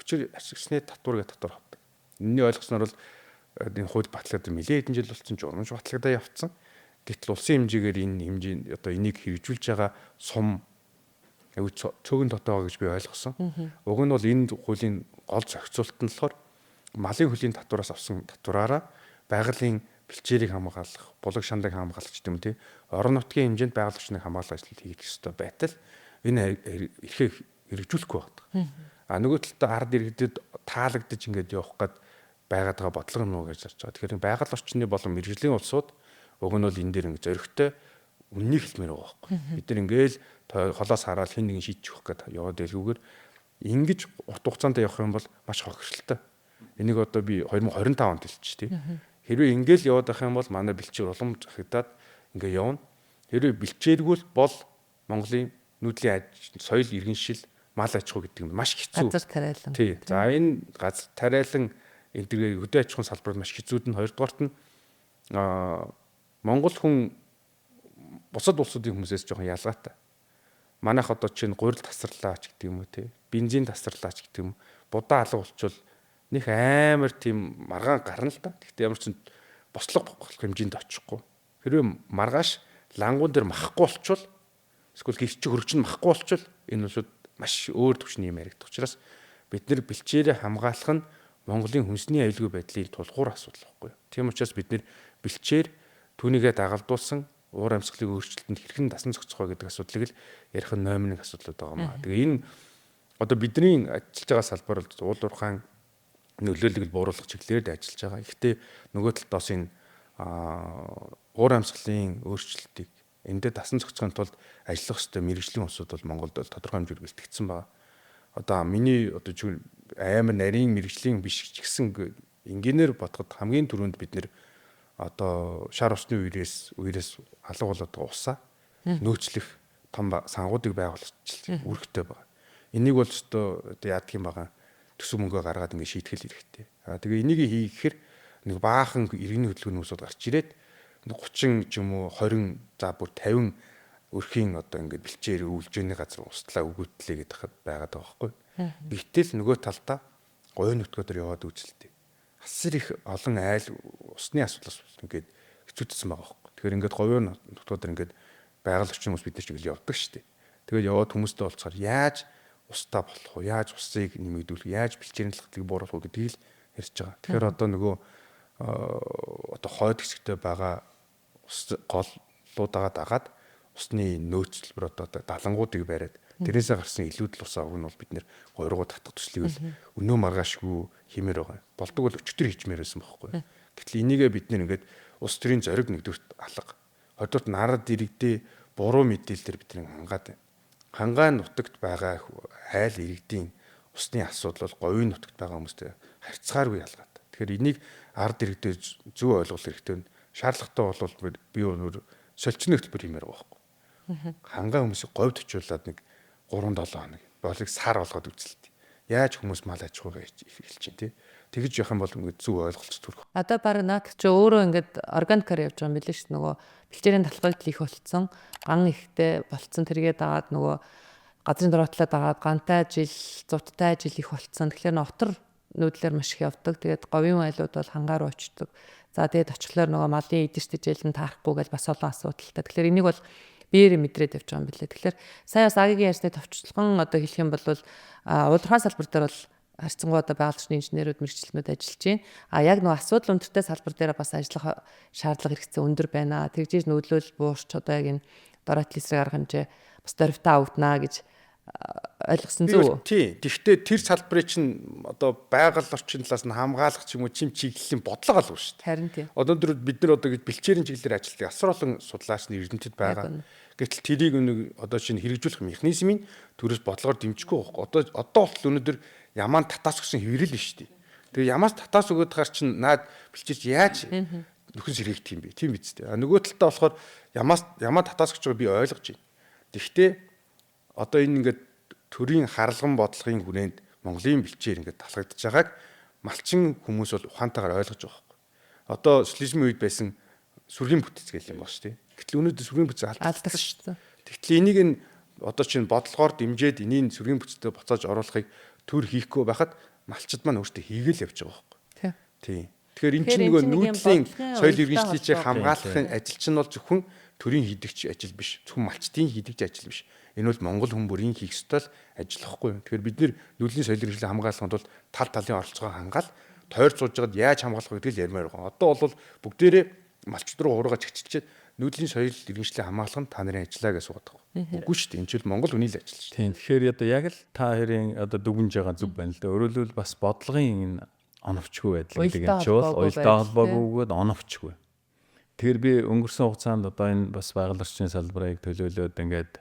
бэлчээр ашигласны татвар гэх татвар авдаг. Энэний ойлгосноор бол энэ хууль батлагдсан нэлээд хэдэн жил болсон, журамж батлагдаа явцсан. Гэтэл улсын хэмжээгээр энэ хэмжээ одоо энийг хэрэгжүүлж байгаа сум аюу цөөхөн тоотой байгаа гэж би ойлгосон. Уг нь бол энэ хуулийн гол зохицуулалт нь болохоор малын хөлийн татвараас авсан татвараараа байгалийн бэлчээрийг хамгаалах, булаг шандаг хамгаалах гэдэг юм тий. Орон нутгийн хэмжээнд байгаль орчныг хамгаалах ажлыг хийх ёстой байтал энэ эрхээ хэрэгжүүлэхгүй байна. А нөгөө талдаа ард иргэдэд таалагдаж ингээд явах гээд байгаад байгаа бодлого юм уу гэж харж байгаа. Тэгэхээр байгаль орчны болон мэргэжлийн улсууд уг нь бол энэ дээр ингээд зоригтой үннийг хэлмээр байгаа байхгүй. Бид нар ингээл холоос хараад хэн нэгэн шийдчих өгөх гээд яваад байлгүйгээр ингэж урт хугацаанд явах юм бол маш хохиролтой. Энийг одоо би 2025 онд хэлчих тий. Хэрвээ ингээл яваад байх юм бол манай бэлчээр улам захидаад ингээ явна. Хэрвээ бэлчээргүй бол Монголын нүүдлийн соёл иргэншил, мал аж ахуй гэдэг юм маш хэцүү. Газар тариалан. Тий. За энэ газар тариалан энэ төрлийн хөдөө аж ахуйн салбарт маш хэцүүд нь хоёрдугаарт нь Монгол хүн бусад улсуудын хүмүүсээс жоохон ялгаатай. Манайх одоо чинь гурил тасарлаа ч гэдэг юм уу те. Бензин тасарлаа ч гэдэг юм. Будаа алга болчвол нэх амар тийм маргаан гарна л да. Гэхдээ ямар ч бослого болох хэмжээнд очихгүй. Хэрвээ маргааш лангуун дээр махгүй болчвол эсвэл гэрч хөрөгч нь махгүй болчвол энэ бол шууд маш өөр төвшний юм яригдах учраас бид нэр бэлчээрээ хамгаалах нь Монголын хүнсний аюулгүй байдлын тулгуур асуудал байхгүй юу. Тийм учраас бид нэр бэлчээр түүнийгээ дагалдуулсан уур амьсгалын өөрчлөлтөнд хэрхэн дасан зохицох вэ гэдэг асуудлыг л ярих нь номер 1 асуудлууд байгаа юм аа. Тэгээ энэ одоо бидний ажиллаж байгаа салбар бол уул уурхаан нөлөөллийг бууруулах чиглэлээр ажиллаж байгаа. Гэхдээ нөгөө талд бас энэ уур амьсгалын өөрчлөлтийг эндээ дасан зохицохын тулд ажиллах ёстой мэргэжлийн улсууд бол Монголд бол тодорхой хэмжээгээр бэлтгэгдсэн байгаа. Одоо миний одоо амар нарийн мэргэжлийн биш ч гэсэн инженеэр бодоход хамгийн түрүүнд бид нэр одоо шар усны үерээс алга болоод байгаа усаа нөөцлөх том сангуудыг байгуулах үүрэгтэй байгаа. Энийг бол өстөө одоо яадаг юм байгаа төсөв мөнгөө гаргаад ингэ шийтгэл хэрэгтэй. Аа тэгээ энийг хийхээр нэг баахан иргэний хөдөлгөөний хүмүүсүүд гарч ирээд 30 ч юм уу 20 за бүр 50 өрхийн одоо ингэ бэлчээр өвлжөөний газар устдаа өгөөтлээ гэдэг байгаад байгаа байхгүй. Гэтэл нөгөө талдаа говийн нутгуудаар яваад үзэлтэй. Асар их олон айл усны асуудлаас ингээд хэцүүдсэн байгаа байхгүй. Тэгэхээр ингээд говийн нутгуудаар ингээд байгаль орчин хүмүүс бид нар ч ингээл явдаг шүү дээ. Тэгээд яваад хүмүүстэй уулзахаар яаж устдаа болох уу, яаж усыг нэмэгдүүлэх, яаж бэлчээрийн талхлыг бууруулах уу гэдгийг л ярьж байгаа. Тэгэхээр одоо нөгөө одоо хойд хэсэгтээ байгаа ус голлуудагаа дагаад усны нөөцлбөр одоо далангуудыг бариад тэрнээсээ гарсан илүүдэл усаа уг нь бол бид нэр гойргоо татах төслийг л өнөө маргаашгүй хиймээр байгаа. Болдог бол өчтөр хийчмээр байсан байхгүй. Гэтэл энийгээ бид нэр ингээд улс төрийн зориг нэгдүгürt алга. Хоёрдугаарт нарад иргэдээ буруу мэдээлэлээр бид нэг хангаад байна. Хангаан нутагт байгаа айл иргэдийн усны асуудал бол говийн нутагт байгаа хүмүүстэй харьцааргүй ялгаатай. Тэгэхээр энийг ард иргэдээ зөв ойлгох хэрэгтэй. Шаардлагатай бол би өнөр солилцооны хөтөлбөр хиймээр байгаа байхгүй. Хангаан хүмүүсийг говьд очиулаад нэг 3-7 хоног болыг сар болгоод үзэлт. Яаж хүмүүс мал аж ахуйгаа эхэлж чинь тий. Тэгж явах юм бол ингээд зөв ойлголт төрөх. Одоо баг наад чи өөрөө ингээд органикаар явж байгаа юм билээ шүү дээ. Нөгөө бэлчээрийн талхыг их болцсон, ган ихтэй болцсон, тэргээ дагаад нөгөө газрын дороотлоо дагаад гантай жил, зуттай жил их болцсон. Тэгэхээр нотор нүүдлэр маш их явдаг. Тэгээд говийн айлууд бол хангаар очдог. За тэгээд очихлоор нөгөө малын идэж тэжээл нь таарахгүй гэж бас олон асуудалтай. Тэгэхээр энийг бол биеэр мэдрээд явж байгаа юм билээ. Тэгэхээр сая бас агийн ярьсны товчлогон одоо хэлэх юм бол уулуурхайн салбар дээр бол харьцангуй одоо байгаль орчны инженерүүд мэргэжилтнүүд ажиллаж байна. А яг нөгөө асуудал өндөртэй салбар дээр бас ажиллах шаардлага хэрэгцээ өндөр байна. Тэгжиж нөлөөлөл буурч одоо яг энэ дороотл эсрэг арга хэмжээ бас дөрвтөө авагдана гэж ойлгосон зүг үү? Тий. Тэгэхдээ тэр салбарыг чинь одоо байгаль орчин талаас нь хамгаалах ч юм уу чим чиглэлийн бодлого алгүй шүү дээ. Харин тий. Одоо бид нар одоо гэж бэлчээрийн чиглэлээр ажилладаг асар олон судлаач нар эрдэмтэд байгаа. Гэтэл тэрийг нэг одоо чинь хэрэгжүүлэх механизмыг төрөөс бодлогоор дэмжихгүй байхгүй. Одоо болтол өнөөдөр ямаан татаас өгсөн хэврэл нь шүү дээ. Тэгээ ямаас татаас өгөөд хаар чинь наад бэлчээрч яаж нөхөн сэргээх юм бэ? Тийм биз дээ. А нөгөө талдаа болохоор ямаас ямаа татаас өгч байгааг би ойлгож байна. Тэгэхдээ одоо энэ ингээд төрийн харалган бодлогын хүрээнд Монголын бэлчээр ингээд талхагдж байгааг малчин хүмүүс бол ухаантайгаар ойлгож байгаа байхгүй. Одоо социализмын үед байсан сүргийн бүтэц гэх юм байна шүү дээ. Гэтэл өнөөдөр сүргийн бүтэц алдагдсан шүү дээ. Тэгтэл энийг нь одоо чинь бодлогоор дэмжиж энийг сүргийн бүтцтэй буцааж оруулахыг төр хийхгүй байхад малчид маань өөртөө хийгээл явж байгаа байхгүй. Тий. Тэгэхээр эн чинь нөгөө нүүдлийн соёл иргэншлийг хамгаалахын ажил чинь бол зөвхөн төрийн хийдэгч ажил биш. Зөвхөн малчдын хийдэгч ажил биш. Энэ бол Монгол хүн бүрийн хийх ёстой л ажил байхгүй юу. Тэгэхээр бид нэр нүүдлийн соёл иргэншлийг хамгаалахын тулд тал талын оролцоогоо хангаал тойр сууж байгаад яаж хамгаалах вэ гэдгийг л ярмаар байгаа. Одоо бол бүгдээрээ малчд руу хуруугаа чигчилчээд нүүдлийн соёл иргэншлийг хамгаалах нь та нарын ажиллаа гэж суугаад байгаа. Үгүй шүү дээ. Энэ чинь Монгол хүний л ажил шүү дээ. Тийм. Тэгэхээр одоо яг л та хоёрын одоо дүгнж байгаа зүг байна л да. Өөрөөр хэлбэл бас бодлогын энэ оновчгүй байдал гэдэг юм чи бол уялдаа холбоогүйгээд оновчгүй. Тэгэхээр би өнгөрсөн хугацаанд одоо энэ бас байгаль орчны салбарыг төлөөлөөд ингээд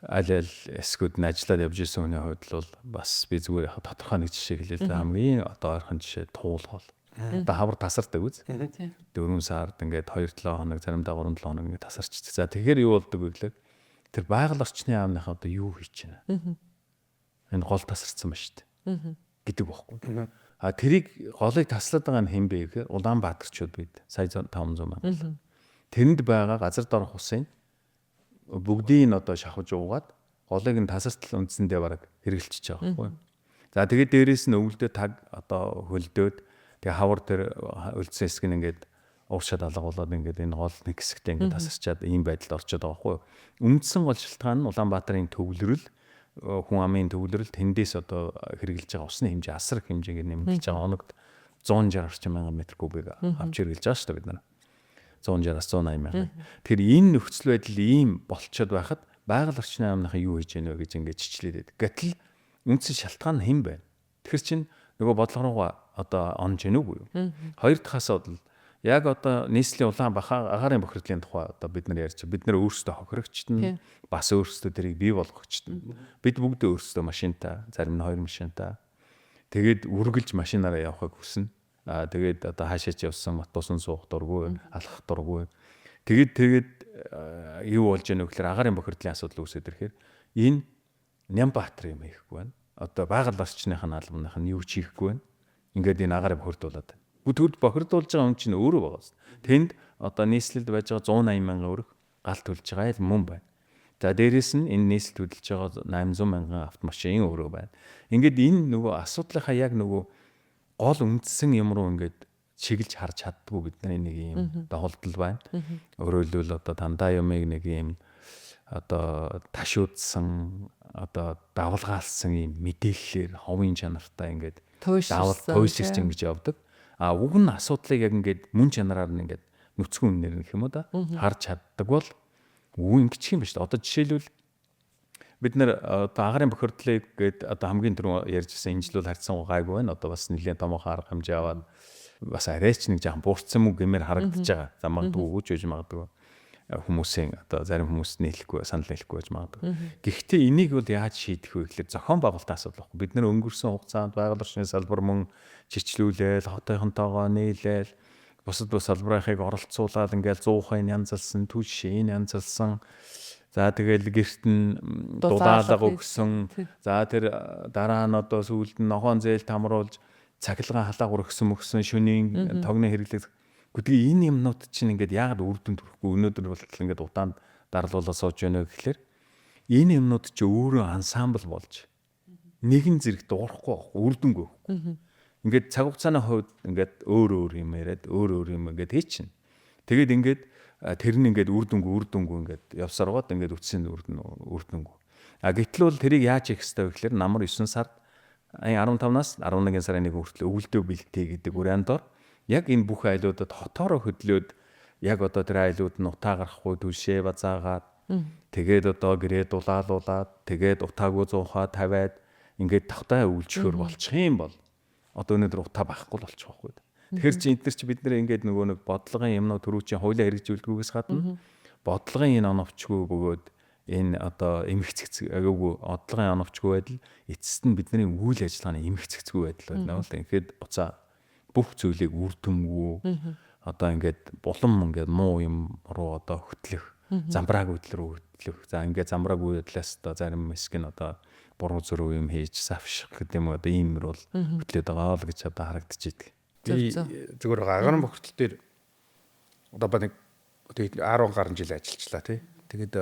аль аль эсгүүд нь ажиллаад явж исэн хүний хувьд л бас би зүгээр яг тодорхой нэг жишээ хэлээ л да. Хамгийн одоо ойрхон жишээ туулгал. Одоо хавар тасардаг үз. 4 сард ингээд 2-7 хоног, заримдаа 3-7 хоног ингээд тасарчдаг. За тэгэхээр юу болдог вэ гэхээр Тэр байгаль орчны яамныхаа одоо юу хийж байна? Энэ гол тасарсан ба шүү дээ. Гэдэг байхгүй. А тэрийг голыг таслаад байгаа нь хэн бэ гэхээр Улаанбаатарчууд бид сая 500 мянга. Тэрэнд байгаа газар доорх усын бүгдийг нь одоо шахаж уугаад голыг нь тасартал үндсэндээ бараг хэрэглэчихэж байгаа байхгүй. За тэгээд дээрээс нь өвөлдөө таг одоо хөлдөөд тэгээ хавар тэр өлдсөн хэсэг нь ингээд ууршаад алга болоод ингээд энэ гол нэг хэсэгтээ ингээд тасарчаад ийм байдалд орчод байгаа байхгүй. Үндсэн гол шалтгаан нь Улаанбаатарын төвлөрөл, хүн амын төвлөрөл, тэндээс одоо хэрэглэж байгаа усны хэмжээ асар их хэмжээгээр нэмэгдэж байгаа. Оногт 160 орчим мянган метр кубыг авч хэрэглэж байгаа шүү дээ бид нар. 160-аас 180 мянган. Тэгэхээр энэ нөхцөл байдал ийм болцоод байхад байгаль орчны яамныхаа юу хийж яах вэ гэж ингээд чичлээд байдаг. Гэтэл үндсэн шалтгаан нь хэн бэ? Тэгэхээр чин нөгөө бодлого руугаа одоо онж гэнэ үгүй юу? Хоёр дахь асуудал яг одоо нийслэлийн улаан баха агаарын бохирдлын тухай одоо бид нар ярьж бид нар өөрсдөө хохирогчд нь бас өөрсдөө тэрийг бий болгогчд нь бид бүгд өөрсдөө машинтай, зарим нь хоёр машинтай. Тэгээд үргэлж машинаараа явахыг хүснэ. Аа тэгээд одоо хаашаа ч явсан автобусан суух дургүй, алхах дургүй. Тэгээд юу болж яах вэ гэхээр агаарын бохирдлын асуудал үүсээд ирэхээр энэ Нямбаатар юм хийхгүй байна. Одоо байгаль орчных нь албаных нь юу ч хийхгүй байна. Ингээд энэ агаар бохирдуулаад байна. Бүгд бохирдуулж байгаа хүн чинь өөрөө байгаа юм. Тэнд одоо нийслэлд байж байгаа 180 мянган өрх гал төлж байгаа л мөн байна. За дээрэс нь энэ нийслэлд хөдөлж байгаа 800 мянган автомашин өөрөө байна. Ингээд энэ нөгөө асуудлынхаа яг нөгөө гол үндсэн юм руу ингээд чиглэж харж чаддгүй бидний нэг юм доголдол байна. Өөрөөр хэлбэл одоо дандаа юмыг нэг юм одоо ташуудсан одоо давлгаалсан юм мэдээллээр ховын чанартай ингээд давал туйширч ингэж явдаг. А уг нь асуудлыг яг ингээд мөн чанараар нь ингээд нүцгэн үннээр гэх юм уу да харж чаддаг бол үгүй ингэчих юм ба шүү дээ. Одоо жишээлбэл бид нэр одоо агарын бохирдлыг гээд одоо хамгийн түрүү ярьжсэн энэ жил бол харьцан гайгүй байна. Одоо бас нэлээд томоохон арга хэмжээ аваад бас арайч нэг жаахан буурсан мүү гэмээр харагдаж байгаа. За магадгүй үгүй ч байж магадгүй хүмүүсийн одоо зарим хүмүүс нийлэхгүй санал нийлэхгүй байж магадгүй. Гэхдээ энийг бол яаж шийдэх вэ гэхээр зохион байгуулалтын асуудал байхгүй. Бид нэр өнгөрсөн хугацаанд байгаль орчны салбар мөн чичлүүлээл, хотынхонтойгоо нийлээл, бусад бус салбарынхыг оролцуулаад ингээл 100% янзалсан, түлшийн янзалсан. За тэгэл гэрт нь дулаалга өгсөн. За тэр дараа нь одоо сүүлд нь ногоон зээл тамруулж цахилгаан халаагаар өгсөн мөксөн шөнийн тогны хэрэглэг. Гэхдээ энэ юмнууд чинь ингээд яагаад үр дүнд хүрэхгүй өнөөдөр болтол ингээд удаанд дарлуулаад сууж байна вэ гэхлээр энэ юмнууд чи өөрөө ансамбл болж нэгэн зэрэг дуурахгүй байхгүй, үр дүнгүй байхгүй. Ингээд цаг хугацааны хувьд ингээд өөр өөр юм яриад өөр өөр юм ингээд хийчин. Тэгээд ингээд тэр нь ингээд үр дүнгүй үр дүнгүй ингээд явсаар гоод ингээд үтсийн үр дүнгүй. А гэтэл бол тэрийг яаж хийх ёстой вэ гэхлээр намар 9 сард 15-наас 11 сарын 1 хүртэл өвөлдөө бэлтээ гэдэг үрээн дор яг энэ бүх айлуудад хотоороо хөдлөөд яг одоо тэр айлууд нь утаа гарахгүй түлшээ базаагаад тэгээд одоо гэрээ дулаалуулаад тэгээд утаагүй зуухаа тавиад ингээд тавтай өвлжөхөр болчих юм бол одоо өнөөдөр утаа байхгүй л болчих واخгүй. Тэгэхээр чи энэ төр чи бид нэр ингээд нөгөө нэг бодлогын юмнууд түрүүчийн хуулиа хэрэгжүүлдгүүгээс гадна бодлогын энэ оновчгүй бөгөөд энэ одоо эмх цэгц агаагүй бодлогын оновчгүй байдал эцэст нь бидний үйл ажиллагааны эмх цэгцгүй байдал байна л да. Ингээд буцаа бүх зүйлийг үр дүнгүй одоо ингээд булан ингээд муу юм руу одоо хөтлөх замбраагүй хөдлөл рүү хөтлөх. За ингээд замбраагүй хөдлөөс одоо зарим хэсэг нь одоо буруу зөрүү юм хийж савших гэдэг юм одоо ийм рүү хөтлөөд байгаа л гэж одоо харагдчихэдэг. Би зүгээр агарын бохирдол дээр одоо ба нэг тэгээд 10 гаруй жил ажиллажлаа тий. Тэгээд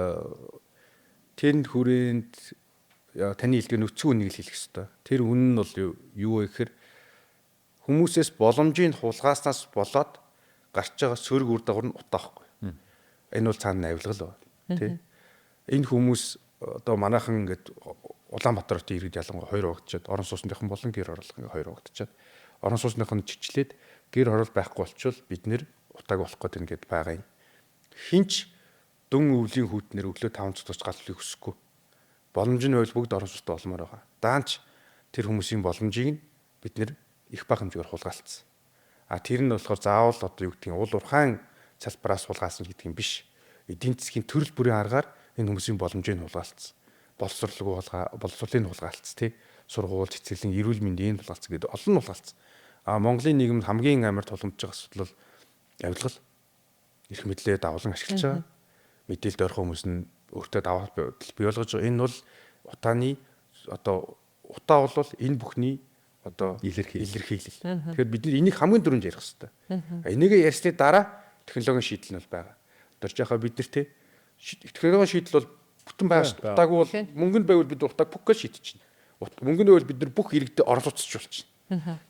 тэнд хүрээнд таны хэлдэг нүцгэн үнийг л хэлэх ёстой. Тэр үнэн нь бол юу вэ гэхээр хүмүүсээс боломжийг хулгааснаас болоод гарч байгаа сөрөг үр дагавар нь утаа байхгүй. Энэ бол цаана авилгал байна тий. Энэ хүмүүс одоо манайхан ингээд Улаанбаатар хотын иргэд ялангуяа хоёр хувагдчихэд орон сууцныхан болон гэр хорооллын ингээд хоёр хувагдчихэд орон сууцных нь чичлээд гэр хороол байхгүй болчвол бид нэр утааг болох гээд ингээд байгаа юм. Хинч дүн өвлийн хүүтнэр өглөө 5 цутаж гал хүлийг хүсэхгүй. Боломж нь байвал бүгд орон сууцтай болмоор байгаа. Даанч тэр хүмүүсийн боломжийг нь бид нэр их бага хэмжээгээр хулгайлцсан. А тэр нь болохоор заавал одоо юу гэдгийг уул уурхайн салбараас хулгайлсан гэдэг юм биш. Эдийн засгийн төрөл бүрийн аргаар энэ хүмүүсийн боломжийг хулгайлцсан. Боловсролгүй боловсролыг хулгайлцсан тий. Сургууль, цэцэрлэг, эрүүл мэндийн хулгайлцсан гэдэг олон хулгайлцсан. А Монголын нийгэмд хамгийн амар тулгамдж байгаа асуудал бол авилгал. Эрх мэдлээ давлан ашиглаж байгаа. Мэдээлэлд ойрхон хүмүүс нь Өөртөө даваа бий болгож байгаа. Энэ бол утааны одоо утаа бол энэ бүхний одоо илэрхийлэл. Тэгэхээр бид нар энийг хамгийн түрүүнд ярих хэрэгтэй. Энийг ярьсны дараа технологийн шийдэл нь бол байгаа. Одоо жахаа бид нар те технологийн шийдэл бол бүтэн байгаа шүү дээ. Утаагүй бол мөнгө нь байвал бид утааг бүх гэж шийдчихнэ. Мөнгө нь байвал бид нар бүх иргэдэд орон сууцч болчихно.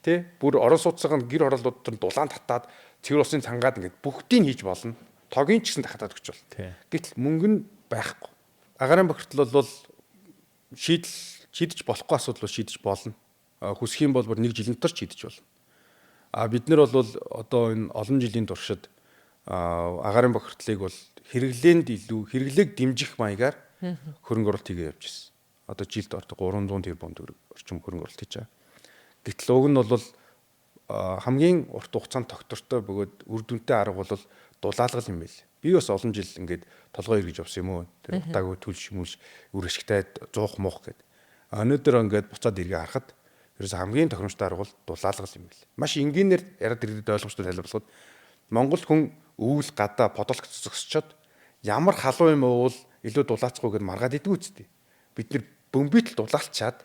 Тэ бүр орон сууцгаа нь гэр хорооллууд төр дулаан татаад цэвэр усын цангаад ингээд бүгдийг хийж болно. Тогийн ч гэсэн татаад өгч болно. Гэтэл мөнгө нь байхгүй. Агарын бохирдол бол шийдэл шийдэж болохгүй асуудал бол шийдэж болно. Хүсэх юм бол бүр нэг жилийн дотор шийдэж болно. А бид нар бол одоо энэ олон жилийн туршид агарын бохирдлыг бол хэрэглээнд илүү хэрэглээг дэмжих маягаар хөрөнгө оруулалт хийгээ явж ирсэн. Одоо жилд ордог 300 тэрбум төгрөг орчим хөрөнгө оруулалт хийж байгаа. Гэтэл уг нь бол хамгийн урт хугацаанд тогтвортой бөгөөд үр дүнтэй арга бол дулаалгал юм байл. Би бас олон жил ингээд толгой эргэж явсан юм уу. Тэр утаагүй төлш мүлш үр ашигтай зуух муух гэд. Өнөөдөр ингээд буцаад эргээ харахад ерөөс хамгийн тохиромжтой арга бол дулаалгал юм байл. Маш энгийнээр яриад иргэдэд ойлгомжтой тайлбарлахад Монгол хүн өвөл гадаа подолк зогсчоод ямар халуун юм уувал илүү дулаацгүй гэд маргаад идэггүй үсттэй. Бид нэр бөмбөтл дулаалчаад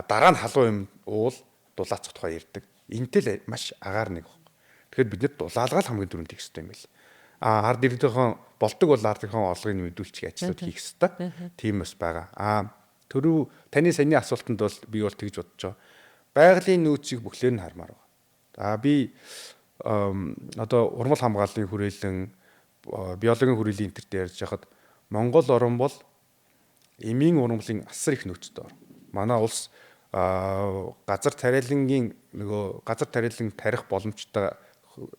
дараа нь халуун юм уувал дулаацах тухай ярьдаг. Энтэй л маш агаар нэг баг. Тэгэхээр бид нэр дулаалгаал хамгийн түрүүнд хийх хэрэгтэй юм байл. А ард иргэдийнхэн болдог бол ард иргэдийн орлогыг мэдүүлчих ажлууд хийх хэрэгтэй. Тийм бас байгаа. А түрүү таны саяны асуултанд бол би бол тэгж бодож байгаа. Байгалийн нөөцийг бүхлээр нь хармаар байгаа. А би одоо урмал хамгааллын хүрээлэн биологийн хүрээллийн энэ төр ярьж байхад Монгол орн бол эмийн урмлын асар их нөөцтэй орн. Манай улс газар тариалангийн нөгөө газар тариалан тарих боломжтой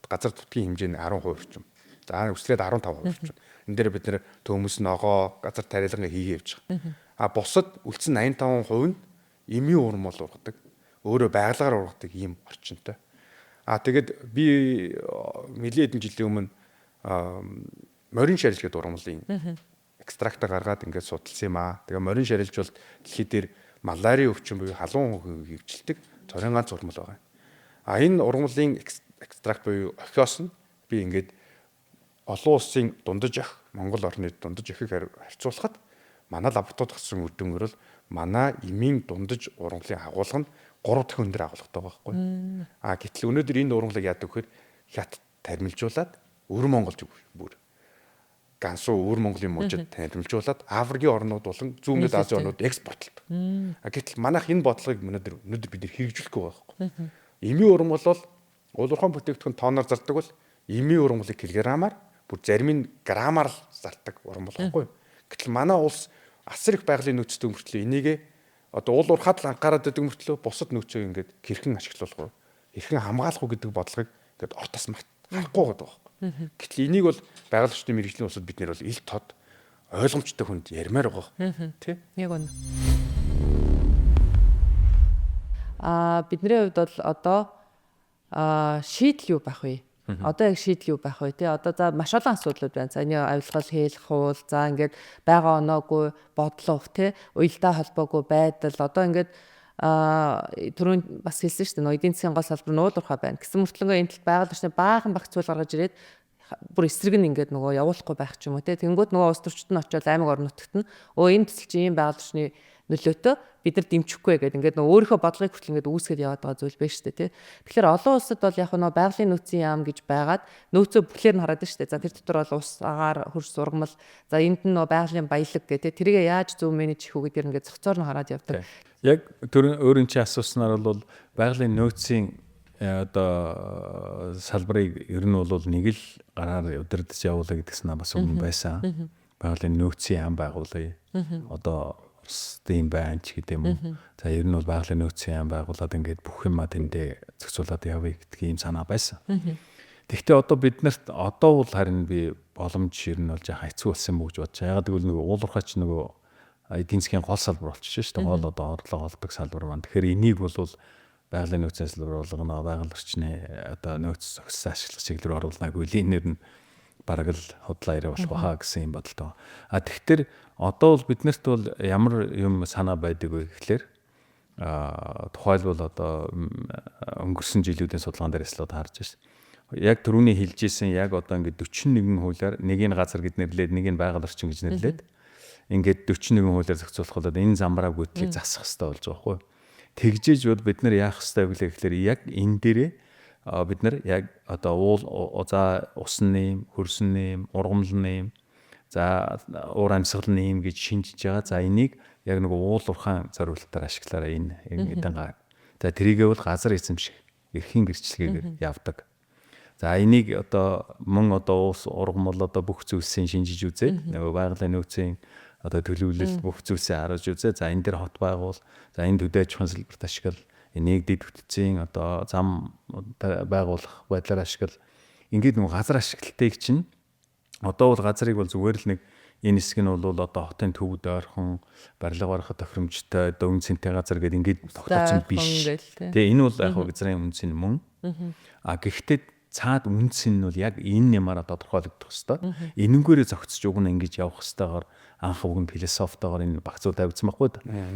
газар нутгийн хэмжээ нь 10% орчим. За өсрээд 15% орчим. Энэ дээр бид нэр төмөс ногоо газар тариалангаа хийгээ явж байгаа. А бусад үлдсэн 85% нь эмийн урмал ургадаг. Өөрөө байгалаар ургадаг ийм орчинтой. А тэгэд би нэлээд хэдэн жилийн өмнө морин шарил гэдэг ургамлын экстракта гаргаад ингээд судалсан юм аа. Тэгээ морин шарилж бол дэлхий дээр малари өвчин буюу халуун хөвгийг хөвчлдэг цорын ганц ургамал байгаа. А энэ ургамлын экстракт буюу охиос нь би ингээд олон улсын дундаж ох, Монгол орны дундаж охийг харьцуулахад манай лабораторид гарсан үр дүнгээр бол манай эмийн дундаж ургамлын агуулга нь 3 дахин өндөр агуулгатай байгаа байхгүй. А гэтэл өнөөдөр энэ ургамлыг яадаг вэхээр хят тармилжуулаад өвөр Монголд бүр Гансуу өвөр Монголын мужид тармилжуулаад Африкийн орнууд болон зүүн өмнөд Азийн орнууд экспортлдог. А гэтэл манайх энэ бодлогыг өнөөдөр бид нэр хэрэгжүүлэхгүй байгаа байхгүй. Эмийн ургамал бол уулуурхайн бүтээгдэхүүн тоноор зардаг бол эмийн ургамлыг килограммаар бүр зарим нь граммаар л зардаг ургамал байхгүй. Гэтэл манай улс асар их байгалийн нөөцтэй мөртлөө энийгээ одоо уул уурхаад л анхаарад байдаг мөртлөө бусад нөөцөө ингээд хэрхэн ашиглах вэ? Хэрхэн хамгаалах уу гэдэг бодлогыг ингээд ортос харахгүй байгаа байхгүй. Гэтэл энийг бол байгаль орчны мэргэжлийн улсад бид нэр бол ил тод ойлгомжтой хүнд ярмаар байгаа. Тэ? Яг үнэ. А бидний хувьд бол одоо шийдэл юу байх вэ? Одоо яг шийдэл юу байх вэ те? Одоо за маш олон асуудлууд байна. За энэ авилгал, хийл, хуул, за ингээд байгаа оноогүй бодлого те, уялдаа холбоогүй байдал. Одоо ингээд түрүүн бас хэлсэн шүү дээ. Нөө эдийн засгийн гол салбар нь уул уурхай байна. Гэсэн мөртлөнгөө энэ талд байгаль орчны баахан багц зүйл гаргаж ирээд бүр эсрэг нь ингээд нөгөө явуулахгүй байх ч юм уу те. Тэнгүүд нөгөө улс төрчид нь очиод аймаг орон нутагт нь өө энэ төсөл чинь ийм байгаль орчны нөлөөтэй бид нар дэмжихгүй гэдэг ингээд нөгөө өөрийнхөө бодлогыг хүртэл ингээд үүсгээд яваад байгаа зүйл байна шүү дээ тий. Тэгэхээр олон улсад бол яг нөгөө байгалийн нөөцийн яам гэж байгаад нөөцөө бүхлээр нь хараад шүү дээ. За тэр дотор бол ус, агаар, хөрс, ургамал, за энд нь нөгөө байгалийн баялаг гэх тий. Тэрийг яаж зөв менеж хийх үү гэдгээр ингээд цогцоор нь хараад явдаг. Яг тэр өөрийн чи асууснаар бол байгалийн нөөцийн одоо салбарыг ер нь бол нэг л гараар удирдах явуулаа гэдэг санаа бас өмнө байсан. Байгалийн нөөцийн яам байгуулъя. Одоо Оросдын байна ч гэдэг юм уу. За ер нь бол байгалийн нөөцийн яам байгуулад ингээд бүх юмаа тэндээ зохицуулаад явъя гэдэг ийм санаа байсан. Тэгэхдээ одоо бид нарт одоо бол харин би боломж ер нь бол жаахан хэцүү болсон юм уу гэж бодож. Ягаад гэвэл нөгөө уулуурхаач нөгөө эдийн засгийн гол салбар болчихж шүү дээ. Гол одоо орлого олдог салбар маань. Тэгэхээр энийг бол байгалийн нөөцийн салбар болгоно, байгаль орчны одоо нөөц зохицсон ашиглах чиглэл рүү оруулна гэвэл энэ нэр нь бараг л худлаа яриа болох баха гэсэн юм бодолтой. А тэгэхээр одоо бол биднэрт бол ямар юм санаа байдаг вэ гэхлээр тухайлбал одоо өнгөрсөн жилүүдийн судалгаан дээр яслаад харж байна. Яг түрүүний хэлж исэн яг одоо ингээд 41 хуулиар нэгийг газар гэд нэрлээд нэгийг байгаль орчин гэж нэрлээд Ингээд 41 хуулиар зохицуулах бол энэ замбраа гүйтлийг засах хэрэгтэй болж байгаа байхгүй. Тэгжээж бол бид нар яах хэрэгтэй вэ гэхээр яг энэ дээрээ бид нар яг одоо уул за усан нэм, хөрсөн нэм, ургамал нэм, за уур амьсгал нэм гэж шинжиж байгаа. За энийг яг нэг уул уурхаан зориултаар ашиглаарай энэ эдэнгаа. За тэрийгээ бол газар эзэмших эрхийн гэрчлэгээр явдаг. За энийг одоо мөн одоо уус ургамал одоо бүх зүйлсийн шинжиж үзээд нөгөө байгалийн нөөцийн одоо төлөвлөл бүх зүйлсээ харуулж үзээ. За энэ дээр хот байгуул. За энэ төдий аж ахуйн салбарт ашигла. Энийг дэд бүтцийн одоо зам байгуулах байдлаар ашигла. Ингээд нөгөө газар ашиглалтыг чинь одоо бол газрыг бол зүгээр л нэг энэ хэсэг нь бол одоо хотын төвд ойрхон барилга барихад тохиромжтой одоо үн цэнтэй газар гэдэг ингээд тогтооцсон биш. Тэгээ энэ бол яг газрын үн цэн мөн. А гэхдээ цаад үн цэн нь бол яг энэ ямаараа тодорхойлогдох хэвээр. Энэнгээрээ зохицож уг нь ингэж явах хэвтэйгээр анх уг нь философтойгоор энэ багцуу тавигдсан байхгүй.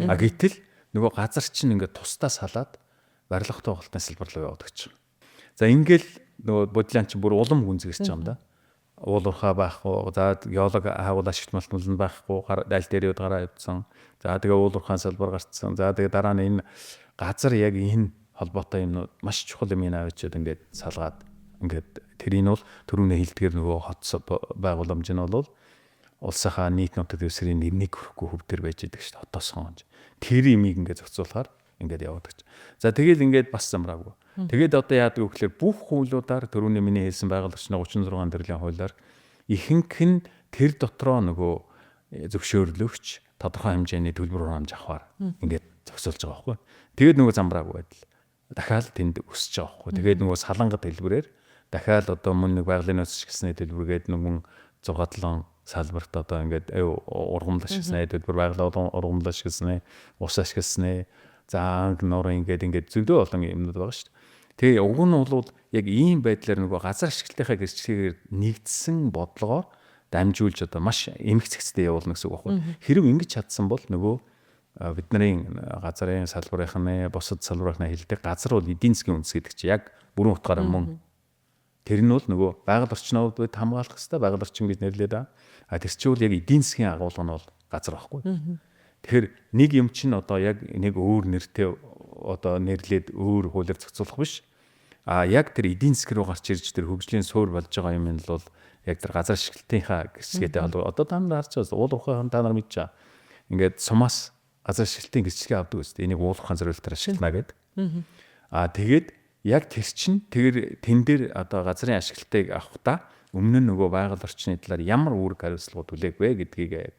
А гэтэл нөгөө газар чинь ингээд тусдаа салаад барилга тоглолтын салбар руу яваад гэж. За ингээл нөгөө бодлон чинь бүр улам гүнзгийрч байгаа юм да. Уул уурхай байхгүй, за геолог хайгуул ашигт малтмал нь байхгүй, аль дээр юуд гараа явдсан. За тэгээ уул уурхайн салбар гарцсан. За тэгээ дараа нь энэ газар яг энэ холбоотой юмнууд маш чухал юм авчиад ингээд салгаад ингээд тэрийг бол түрүүний хэлдгээр нөгөө хот байгууламж нь бол улсынхаа нийт нутаг дэвсгэрийн нэг хүрэхгүй хөв төр байж идэг шүү дээ хотоос хонж. Тэр имийг ингээд зохицуулахаар ингээд яваад гэж. За тэгэл ингээд бас замраагүй. Тэгээд одоо яадаг вэ гэхээр бүх хуулиудаар түрүүний миний хэлсэн байгаль орчны 36 төрлийн хуулиар ихэнх нь тэр дотроо нөгөө зөвшөөрлөгч тодорхой хэмжээний төлбөр хураамж авахар ингээд зохицуулж байгаа байхгүй. Тэгээд нөгөө замраагүй байдал дахиад тэнд өсөж байгаа байхгүй. Тэгээд нөгөө салангат хэлбэрээр дахиад одоо мөн нэг байгалийн нөөц ашигласны төлбөргээд мөн 6 7 салбарт одоо ингээд ургамал ашигласны төлбөр, байгалийн ургамал ашигласны, ус ашигласны, за анги нор ингээд зөндөө олон юмнууд байгаа шүү дээ. Тэгээ уг нь бол яг ийм байдлаар нөгөө газар ашиглалтынхаа гэрчлэгээр нэгдсэн бодлогоор дамжуулж одоо маш эмх цэгцтэй явуулна гэсэн үг байхгүй. Хэрв ингэж чадсан бол нөгөө бидний газрын салбарынхны бусад салбарынхны хэлдэг газар бол эдийн засгийн үндэс гэдэг чинь яг бүрэн утгаараа мөн. Тэр нь бол нөгөө байгаль орчноо бид хамгаалах хэрэгтэй, байгаль орчин гэж нэрлээд байгаа. А тэр чинь бол яг эдийн засгийн агуулга нь бол газар байхгүй. Тэгэхээр нэг юм чинь одоо яг нэг өөр нэртэй одоо нэрлээд өөр хуулиар зохицуулах биш. А яг тэр эдийн засаг руу гарч ирж тэр хөгжлийн суур болж байгаа юм нь бол яг тэр газар ашиглалтынхаа гэрчлэгээтэй холбоо. Одоо та нар харж байгаа уул уурхайн та нар мэдж байгаа. Ингээд сумаас газар ашиглалтын гэрчлэгээ авдаг үст. Энийг уул уурхайн зориултаар ашиглана гэдэг. А тэгээд яг тэр чинь тэр тэн дээр одоо газрын ашиглалтыг авахдаа өмнө нь нөгөө байгаль орчны талаар ямар үүрэг хариуцлагууд хүлээх вэ гэдгийг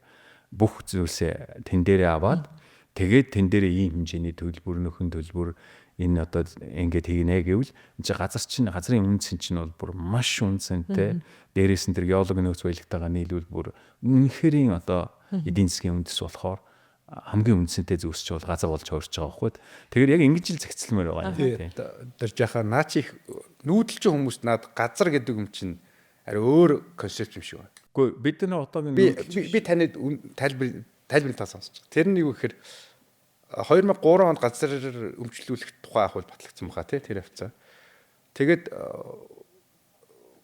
бүх зүйлсээ тэн дээрээ аваад тэгээд тэн дээрээ ийм хэмжээний төлбөр нөхөн төлбөр энэ одоо ингээд хийнэ гэвэл энэ чинь газар чинь газрын үн цэн чинь бол бүр маш үн цэнтэй. Дээрээс нь тэр геологийн нөөц баялагтайгаа нийлүүл бүр үнэхэрийн одоо эдийн засгийн үндэс болохоор хамгийн үндсэнтэй зүйлс чинь бол газар болж хуурч байгаа байхгүй. Тэгэхээр яг ингэж л зохицлмээр байгаа юм. Тэр жаха наа чи их нүүдэлчин хүмүүст наад газар гэдэг юм чинь арай өөр концепт юм шиг байна. Үгүй бид нар одоогийн би таны тайлбар таа сонсож байгаа. Тэр нь юу гэхээр 2003 онд газар өмчлүүлэх тухай хууль батлагдсан баха тий тэр хавцаа. Тэгээд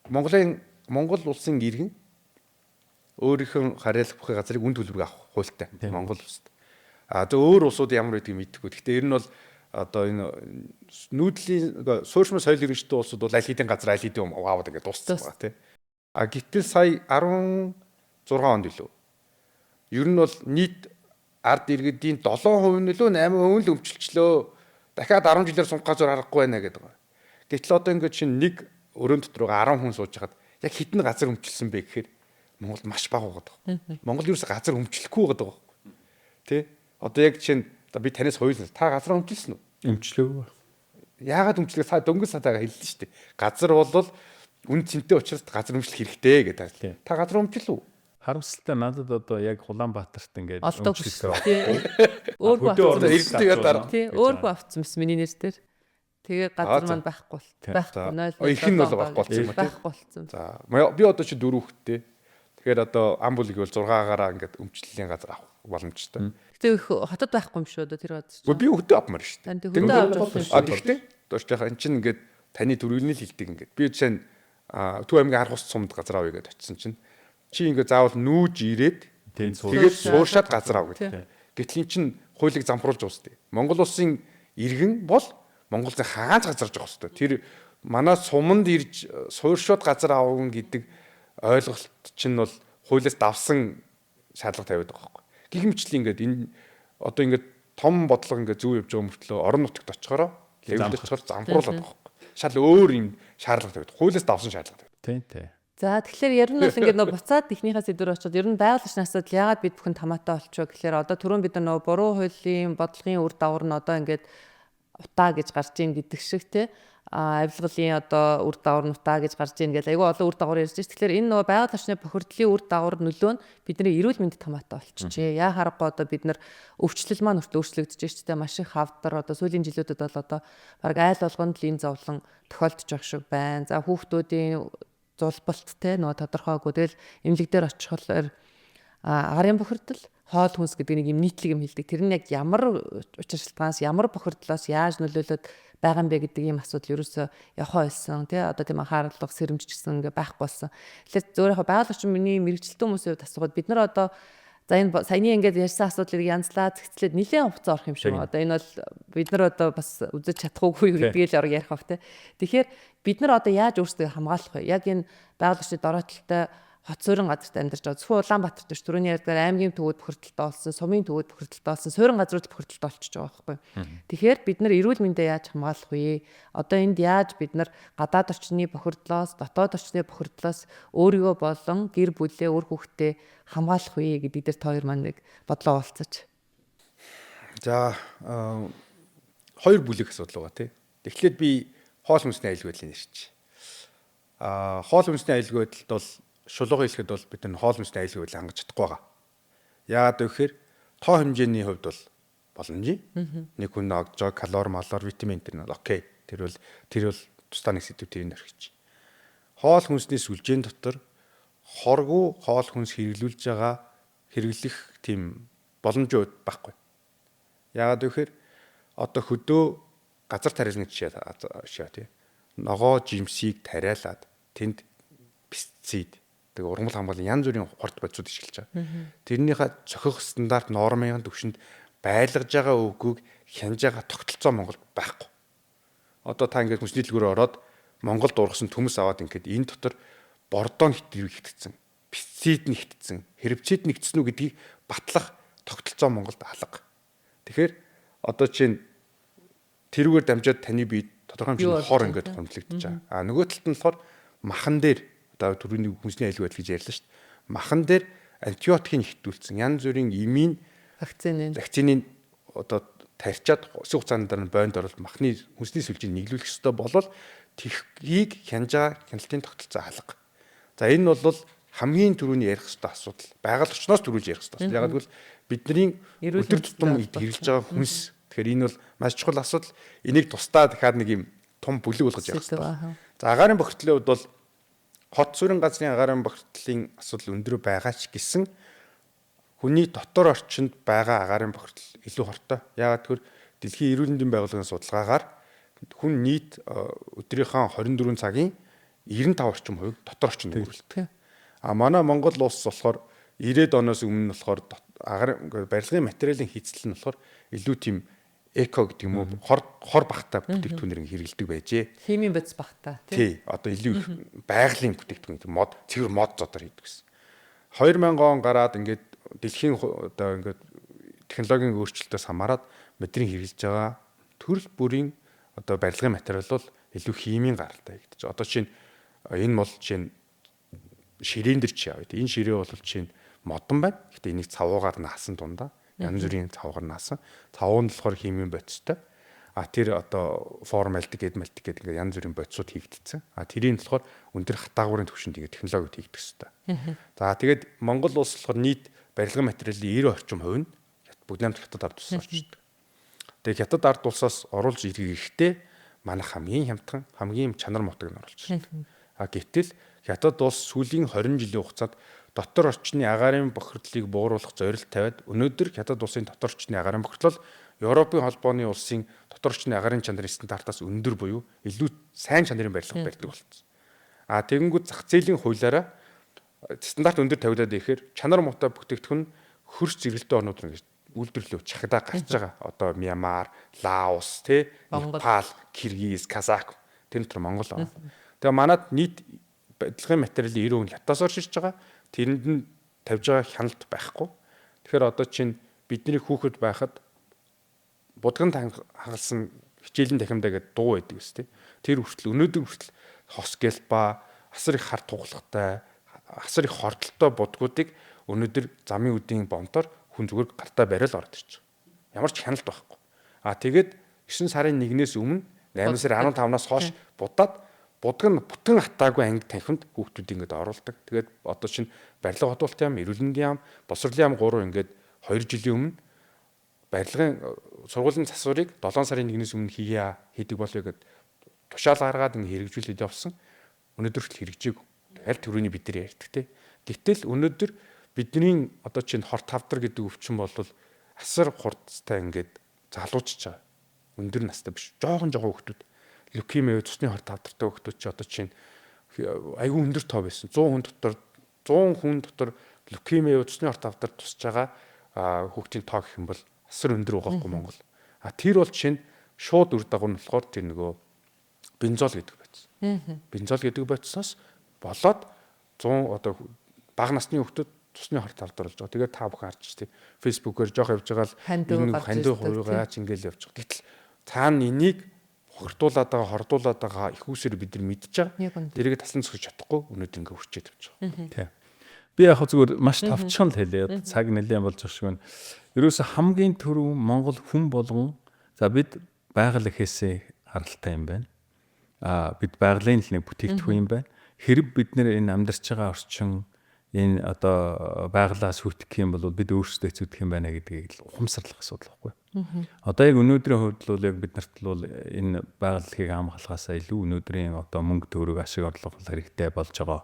Монгол улсын иргэн өөрийнхөө харьяалах бүхий газрыг үн төлбөрөөр авах хуультай Монгол улсад. А зөв өөр улсууд ямар байдгийг мэдэхгүй. Гэхдээ ер нь бол одоо энэ нүүдлийн суурьшмал соёл иргэнштэй улсууд бол аль хэдийн газар аль хэдийн аваад ингээд дууссан байгаа тий. А гэтэл сая 16 онд илүү. Ер нь бол нийт ард иргэдийн 7% нь илүү 8% нь л өмчилчлөө. Дахиад 10 жилээр сунх газар аргагүй байна гэдэг байгаа. Гэтэл одоо ингээд чинь нэг өрөөнд дотор 10 хүн сууж хахад яг хэдэн газар өмчилсөн бэ гэхээр Монголд маш бага байгаа. Монгол юу ч газар өмчлөхгүй байгаа байхгүй. Тэ? Одоо яг жишээ нь би танаас хоёул та газар өмчилсөн үү? Өмчлөөгүй. Яагаад өмчлөг са дөнгөж сатаага хэллээ шүү дээ. Газар бол үн цэнтэй учраас газар өмчлөх хэрэгтэй гэдэг. Та газар өмчлөө үү? Харамсалтай надад одоо яг Улаанбаатарт ингээд өмчлөлт өөргөө авцсан. Тий, өөргөө авцсан байсан миний нэр дээр. Тэгээ газар маань байхгүй байхгүй 0. Их нь бол байхгүй болсон юм а тий. Байхгүй болсон. За би одоо чи дөрөв хүүхэдтэй. Тэгэхээр одоо ам бүлэг бол 6-аараа ингээд өмчлөлийн газар авах боломжтой. Гэтэ их хотод байхгүй юм шүү одоо тэр газар. Үгүй би хөдөө авмаар шүү дээ. Хөдөө авч болох юм шүү. А тэгтээ доошлохаа эн чинь ингээд таны төрөлний л хэлдэг ингээд. Би жишээ нь Төв аймгийн Арх ус сумд газар авъя гэдээ очисон чинь чи ингээд заавал нүүж ирээд Тэгээд сууршаад газар ав гэдэг. Гэтэл эн чинь хуулийг замхруулж уустай. Монгол улсын иргэн бол Монгол улсын хаанч газарж явах хэвээр. Тэр манай суманд ирж сууршаад газар авна гэдэг ойлголт чинь бол хуулиас давсан шаардлага тавиад байгаа байхгүй. Гэх мэтчил ингээд энэ одоо ингээд том бодлого ингээд зөв явж байгаа мөртлөө орон нутагт очихороо левелд очихоор замхруулаад байгаа байхгүй. Шал өөр юм шаардлага тавиад, хуулиас давсан шаардлага тавиад. Тийм тий. За тэгэхээр ер нь бол ингээд нөө буцаад эхнийхээ сэдвээр очиод ер нь байгаль орчны асуудал яагаад бид бүхэнд хамаатай болчихоо гэхээр одоо түрүүн бид нар нөө буруу хуулийн бодлогын үр дагавар нь одоо ингээд утаа гэж гарч ийн гэдэг шиг те авилгалын одоо үр дагавар нь утаа гэж гарч ийн гэл айгүй олон үр дагавар ярьж ш. Тэгэхээр энэ нөгөө байгаль орчны бохирдлын үр дагавар нөлөө нь бидний эрүүл мэндэд хамаатай болчихжээ. Яа харахгүй одоо бид нар өвчлөл маань хүртэл өөрчлөгдөж ш. Тэ маш их хавдар одоо сүүлийн жилүүдэд бол одоо бараг айл болгонд л энэ зовлон тохиолдож байгаа шиг байна. За хүүхдүүдийн зулбалт те нөгөө тодорхойгүй. Тэгэл эмнэлэг дээр очихлоор агарын бохирдол, хоол хүнс гэдэг нэг юм нийтлэг юм хэлдэг. Тэр нь яг ямар учир шалтгаанаас, ямар бохирдлоос яаж нөлөөлөд байгаа юм бэ гэдэг ийм асуудал ерөөсөө явхаа байсан тий одоо тийм анхаарлага сэрэмж гэсэн ингээ байхгүй болсон. Тэгэхээр зөвөр яг байгаль орчин миний мэрэгчлэн хүмүүсийн хувьд асуугаад бид нар одоо за энэ саяны ингээд ярьсан асуудлыг янзлаа зэгцлээд нэлээд хугацаа орох юм шиг. Одоо энэ бол бид нар одоо бас үзэж чадахгүй юу гэдгийг л орог ярих бах тий. Тэгэхээр бид нар одоо яаж өөрсдөө хамгаалах вэ? Яг энэ байгаль орчны дороотолтой хот суурин газарт амьдарч байгаа. Зөвхөн Улаанбаатарт биш, түрүүний ярьдгаар аймгийн төвөд бохирдолтой болсон, сумын төвөд бохирдолтой болсон, суурин газрууд бохирдолтой болчихж байгаа байхгүй. Тэгэхээр бид нар эрүүл мэндээ яаж хамгаалах вэ? Одоо энд яаж бид нар гадаад орчны бохирдлоос, дотоод орчны бохирдлоос өөрийгөө болон гэр бүлээ, үр хүүхдээ хамгаалах вэ гэдэг дээр та хоёр маань нэг бодлоо уулзаж. За хоёр бүлэг асуудал байгаа тий. Тэгэхээр би хоол хүнсний аюулгүй байдлыг нэрч. Хоол хүнсний аюулгүй байдалд бол шулуухан хэлэхэд бол бид нар хоол хүнсний аюулгүй байдлыг хангаж чадахгүй байгаа. Яагаад вэ гэхээр тоо хэмжээний хувьд бол боломжийн. Нэг хүн огж байгаа калори, малор, витамин тэр нь окей. Тэр бол тусдаа нэг сэдв тэрийг орхиж. Хоол хүнсний сүлжээн дотор хоргүй хоол хүнс хэрэглүүлж байгаа хэрэглэх тийм боломжийн хувьд байхгүй. Яагаад вэ гэхээр одоо хөдөө газар тариалны жишээ тий. Ногоо жимсийг тариалаад тэнд пестицид тэгээ ургамал хамгаалан янз бүрийн хорт бодисууд ашиглаж байгаа. Тэрнийхээ зохих стандарт нормын түвшинд байлгаж байгаа өвгүүг хянаж байгаа тогтолцоо Монголд байхгүй. Одоо та ингээд хүнсний дэлгүүрээр ороод Монголд ургасан төмөс аваад ингээд энэ дотор бордоо нэгтгэсэн, пестицид нэгтгэсэн, хербицид нэгтсэн үү гэдгийг батлах тогтолцоо Монголд алга. Тэгэхээр одоо чинь тэрүүгээр дамжаад таны бие тодорхой хэмжээний хор ингээд хөндлөгдөж байгаа. А нөгөө талд нь болохоор махан дээр одоо түрүүний хүнсний аюулгүй байдал гэж ярьлаа шүү дээ. Махан дээр антибиотикийг нэгтүүлсэн янз бүрийн имийн вакцины одоо тарьчаад өсөх хугацааны дараа бойнд оролт махны хүнсний сүлжээг нийлүүлэх ёстой болол тэрхийг хянаж байгаа хяналтын тогтолцоо алга. За энэ бол хамгийн түрүүний ярих ёстой асуудал. Байгаль орчноос түрүүлж ярих ёстой. Яг гэвэл бидний өдөр тутам хэрэглэж байгаа хүнс. Тэгэхээр энэ бол маш чухал асуудал. Энийг тусдаа дахиад нэг юм том бүлэг болгож ярих ёстой. За агаарын бохирдлын хувьд бол хот суурин газрын агаарын бохирдлын асуудал өндөр байгаа ч гэсэн хүний дотор орчинд байгаа агаарын бохирдол илүү хортой. Яагаад гэвэл Дэлхийн эрүүл мэндийн байгууллагын судалгаагаар хүн нийт өдрийнхөө 24 цагийн 95 орчим хувийг дотор орчинд өнгөрүүлдэг. А манай Монгол улс болохоор 90-ад оноос өмнө болохоор агаар барилгын материалын хийцэл нь болохоор илүү тийм эко гэдэг юм уу хор багтай бүтээгдэхүүнээр хэрэглэдэг байжээ. Химийн бодис багтай тий. Одоо илүү их байгалийн бүтээгдэхүүн мод цэвэр мод зодор хийдэг гэсэн. 2000 он гараад ингээд дэлхийн одоо ингээд технологийн өөрчлөлтөөс хамаарат бидний хэрэглэж байгаа төрөл бүрийн одоо барилгын материал бол илүү химийн гаралтай хийгдэж. Одоо чинь энэ мол чинь ширээн дэр чи яваа. Энэ ширээ бол чинь модон байна. Гэтэ энийг цавуугаар наасан дундаа янз бүрийн цавгаар наасан. Цавуу нь болохоор химийн бодистой. А тэр одоо формальдик гэд мальдик гэдэг ингээд янз бүрийн бодисууд хийгдсэн. А тэрийг болохоор өндөр хатаагуурын түвшинд ингээд технологид хийгдэх хэвээр. За тэгээд Монгол улс болохоор нийт барилгын материалын 90 орчим хувь нь бүгд наймд хятад ард улсаас орчдөг. Тэгээд хятад ард улсаас оруулж ирэхдээ манайх хамгийн хямдхан, хамгийн чанар мутаг нь оруулж ирдэг. А гэтэл хятад улс сүүлийн 20 жилийн хугацаанд дотор орчны агаарын бохирдлыг бууруулах зорилт тавиад өнөөдөр хятад улсын дотор орчны агаарын бохирдол Европын холбооны улсын дотор орчны агаарын чанарын стандартаас өндөр буюу илүү сайн чанарын барилга барьдаг болсон. А тэгэнгүүт зах зээлийн хуулиараа Стандарт өндөр тавиулаад ихээр чанар муутай бүтээгдэхүүн хөрс зэрэгэлтэй орнууд руу ингэж үйлдвэрлэлөө чахагдаа гарч байгаа. Одоо Мьянмар, Лаос, тий, Непал, Киргиз, Казах тэр дотор Монгол байна. Тэгээ манад нийт бодлогын материалын 90% нь хятадаас орж ирж байгаа. Тэрэнд нь тавьж байгаа хяналт байхгүй. Тэгэхээр одоо чинь бидний хүүхэд байхад будган хагалсан хичээлийн тахимдаа гэдэг дуу байдаг өс тий. Тэр хүртэл өнөөдөр хүртэл хос гэлба асар их хар туглахтай, асар их хордолтой будгуудыг өнөөдөр замын үдийн бомтоор хүн зүгээр гартаа бариад ороод ирж байгаа. Ямар ч хяналт байхгүй. А тэгээд 9 сарын 1-ээс өмнө 8 сарын 15-наас хойш будаад будаг нь бүтэн хатаагүй анги танхимд хүүхдүүд ингээд оруулдаг. Тэгээд одоо чинь барилга бодуулалтын яам, эрүүл мэндийн яам, боловсролын яам гурав ингээд 2 жилийн өмнө барилгын сургуулийн засварыг 7 сарын 1-ээс өмнө хийе хийдэг болъё гэд тушаал гаргаад ингэ хэрэгжүүлээд явсан. Өнөөдөр хүртэл хэрэгжээгүй. Аль төрөний бид нар ярьдаг те. Гэтэл өнөөдөр бидний одоо чинь хорт хавдар гэдэг өвчин бол асар хурдтай ингээд залуучж байгаа. Өндөр настай биш. Жохон жохон хүүхдүүд лейкемия цусны хорт хавдартай хүүхдүүд чи одоо чинь айгүй өндөр тоо байсан. 100 хүн дотор лейкемия цусны хорт хавдар тусч байгаа хүүхдийн тоо гэх юм бол асар өндөр байгаа хгүй Монгол. А тэр бол жишээ нь шууд үр дагавар нь болохоор тэр нөгөө бензол гэдэг бодис. Бензол гэдэг бодисоос болоод 100 одоо бага насны хүүхдүүд цусны хорт хавдар болж байгаа. Тэгээд та бүхэн харж тий Facebook-оор жоох явж байгаа л энэ хандив хувигаа ч ингээл явж байгаа. Гэтэл цаана энийг хортуулаад байгаа, хордуулаад байгаа их усээр бид нар мэдж байгаа. Тэрийг таслан зогсож чадахгүй өнөөдөр ингээ хүчээд явж байгаа. Тий. Би яг зүгээр маш товчхон л хэлье. Цаг нэлээд болж байгаа шиг байна. Ерөөсө хамгийн түрүү Монгол хүн болгон за бид байгаль эхээсээ харалтай юм байна. А бид байгалийн л нэг бүтээгдэхүүн юм байна. Хэрэг бид нэр энэ амьдарч байгаа орчин энэ одоо байгалаас хөтгөх юм бол бид өөрсдөө зүйдэх юм байна гэдгийг л ухамсарлах асуудал байхгүй. Одоо яг өнөөдрийн хувьд бол яг бид нарт бол энэ байгаль ам халахаасаа илүү өнөөдрийн одоо мөнгө төгрөг ашиг орлого хэрэгтэй болж байгаа.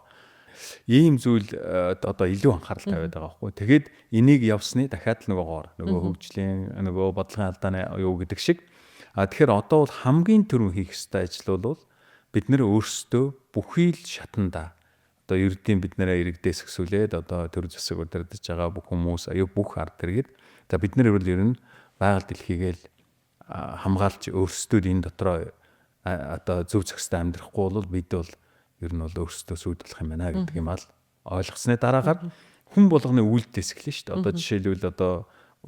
Ийм зүйл одоо илүү анхаарал тавиад байгаа байхгүй. Тэгээд энийг явсны дахиад л нөгөөгоор нөгөө хөгжлийн нөгөө бодлогын алдааны юу гэдэг шиг. А тэгэхээр одоо бол хамгийн түрүүн хийх ёстой ажил бол бид нэр өөрсдөө бүхий л шатанда одоо ердийн бид нэрээ иргэдээс өсвөлээд одоо төр засаг удирдах байгаа бүх хүмүүс аюу бүх ард иргэд за бид нар бол ер нь байгаль дэлхийгээл хамгаалж өөрсдөө энэ дотроо одоо зөв зохистой амьдрахгүй бол бид бол ер нь бол өөрсдөө сүйдүүлэх юм байна гэдэг юм ал ойлгосны дараагаар хүн болгоны үйлдэлээс эхэлнэ шүү дээ. Одоо жишээлбэл одоо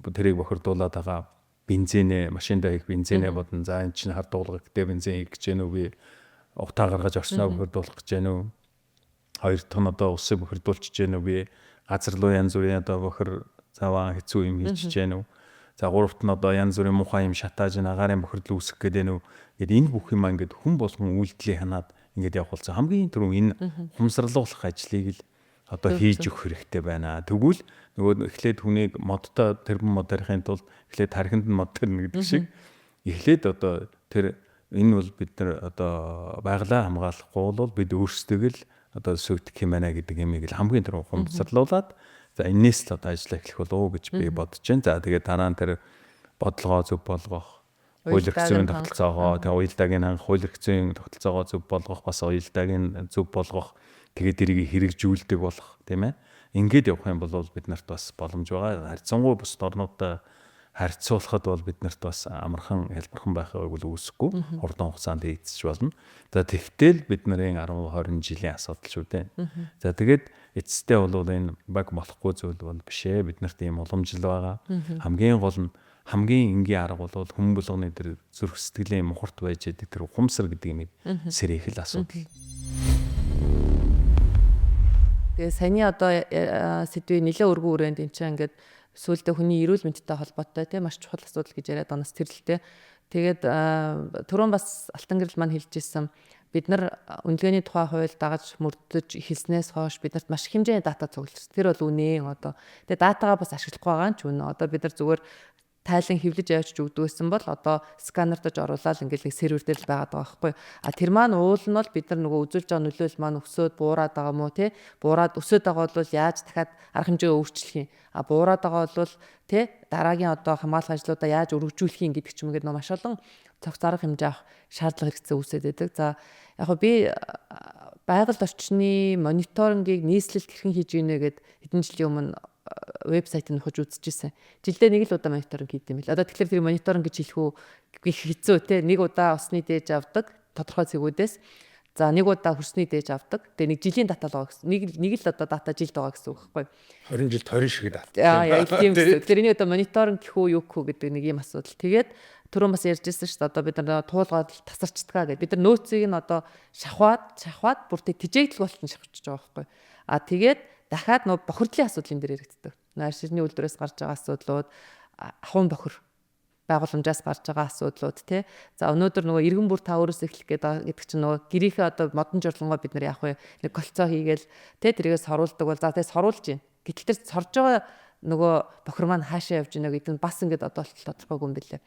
тэрийг бохирдуулаад байгаа бензинээ машиндаа хийх бензинээ бодно. За эн чинь хар дуулга гэдэг бензин хийх гэж гэнэ үү би утаа гаргаж орсноо бохирдуулах гэж гэнэ үү? Хоёр дахь нь одоо усыг бохирдуулчих гэнэ үү би газар руу янз бүрийн одоо бохир заваа хэцүү юм хийчих гэнэ үү? За гуравт нь одоо янз бүрийн муухай юм шатааж агаарын бохирдол үүсгэх гээд байна уу? Гэт энэ бүх юм ингээд хүн болгон үйлдэлийг ханаад ингээд явах болсон. Хамгийн түрүү энэ ухамсарлуулах ажлыг л одоо хийж өгөх хэрэгтэй байна. Тэгвэл нөгөө эхлээд хүнийг модтой тэрбум мод тарихын тулд эхлээд тархинд нь мод тарина гэдэг шиг эхлээд одоо тэр энэ бол бид нар одоо байгалаа хамгаалахгүй бол бид өөрсдөө л одоо сүйтгэх юм байна гэдэг юмыг л хамгийн түрүү ухамсарлуулад за энээс л одоо ажиллаа эхлэх болов уу гэж би бодож байна. За тэгээд дараа нь тэр бодлогоо зөв болгох, хууль эрх зүйн тогтолцоогоо, тэгээ уялдааг нь хангах, хууль эрх зүйн тогтолцоогоо зөв болгох, бас уялдааг нь зөв болгох, тэгээд тэрийг хэрэгжүүлдэг болох, тийм ээ. Ингээд явах юм бол бид нарт бас боломж байгаа. Харьцангуй бусад орнуудтай харьцуулахад бол бид нарт бас амархан хялбархан байхыг бол үүсэхгүй хурдан хугацаанд хийгдэж болно. За тэгтэл бид нарын 10 20 жилийн асуудал шүү дээ. За тэгээд эцэстээ бол энэ баг болохгүй зүйл бол биш ээ. Бид нарт ийм уламжлал байгаа. Хамгийн гол нь хамгийн энгийн арга бол хүн болгоны тэр зүрх сэтгэлийн мухарт байж байдаг тэр ухамсар гэдэг юмыг сэрээх л асуудал. Тэгээ саяны одоо сэдвийн нэлээ өргөн үрээнд эн чинь ингээд сүүлдээ хүний эрүүл мэндтэй холбоотой тийм маш чухал асуудал гэж яриад байгаа нас тэр л дээ. Тэгээд түрүүн бас Алтан гэрэл маань хэлж ирсэн бид нар үнэлгээний тухай хууль дагаж мөрдөж эхэлснээс хойш биднэрт маш их хэмжээний дата цугларсан. Тэр бол үнэн одоо. Тэгээ датагаа бас ашиглахгүй байгаа нь ч үнэн. Одоо бид нар зүгээр тайлан хэвлэж явуулж өгдөг гэсэн бол одоо сканердаж оруулаад ингээл нэг сервер дээр л байгаад байгаа байхгүй. А тэр маань уул нь бол бид нар нөгөө үзүүлж байгаа нөлөөлөл маань өсөөд буураад байгаа мó те. Буураад өсөөд байгаа бол яаж дахиад арга хэмжээгээ өөрчлөх юм. А буураад байгаа бол те дараагийн одоо хамгаалах ажлуудаа яаж өргөжүүлэх юм гэдэг ч юм ингээд нөө маш олон цогц арга хэмжээ авах шаардлага хэрэгцээ үүсээд байдаг. За яг хөө би Байгаль орчны мониторингийг нийслэлд хэрхэн хийж гинэ гэд хэдэн жилийн өмнө вебсайт нь нөхөж үзчихсэн. Жилдээ нэг л удаа мониторинг хийдэм байл. Одоо тэгэхээр тэр мониторинг гэж хэлэх үү гэх хэцүү те. Нэг удаа усны дээж авдаг тодорхой цэгүүдээс. За нэг удаа хөрсний дээж авдаг. Тэгээ нэг жилийн дата л байгаа гэсэн. Нэг л одоо дата жилд байгаа гэсэн үг байхгүй. 20 жилд 20 шиг дата. Аа яг тийм гэсэн. Тэгэхээр энийг одоо мониторинг гэх үү юу гэх үү гэдэг нэг ийм асуудал. Тэгээд түрүүн бас ярьж ирсэн шүү дээ. Одоо бид нар туулгаад тасарчдгаа гэдэг. Бид нар нөөцийг нь одоо шахваад бүр тэжээгдэл болтон шахчихж байгаа байхгүй. А тэгээд дахиад нөө бохирдлын асуудал энэ дээр яригддаг. Нөө ширний үйлдвэрээс гарч байгаа асуудлууд, ахуйн бохир байгууламжаас гарч байгаа асуудлууд тий. За өнөөдөр нөгөө иргэн бүр та өөрөөсөө эхлэх гэдэг чинь нөгөө гэрийнхээ одоо модон жорлонгоо бид нар яах вэ? Нэг колцоо хийгээл тий тэрийгээ соруулдаг бол за тий соруулж гин. Гэтэл тэр сорж байгаа нөгөө бохир маань хаашаа явж гинэ гэдэг нь бас ингээд одоо болтол тодорхойгүй юм билээ.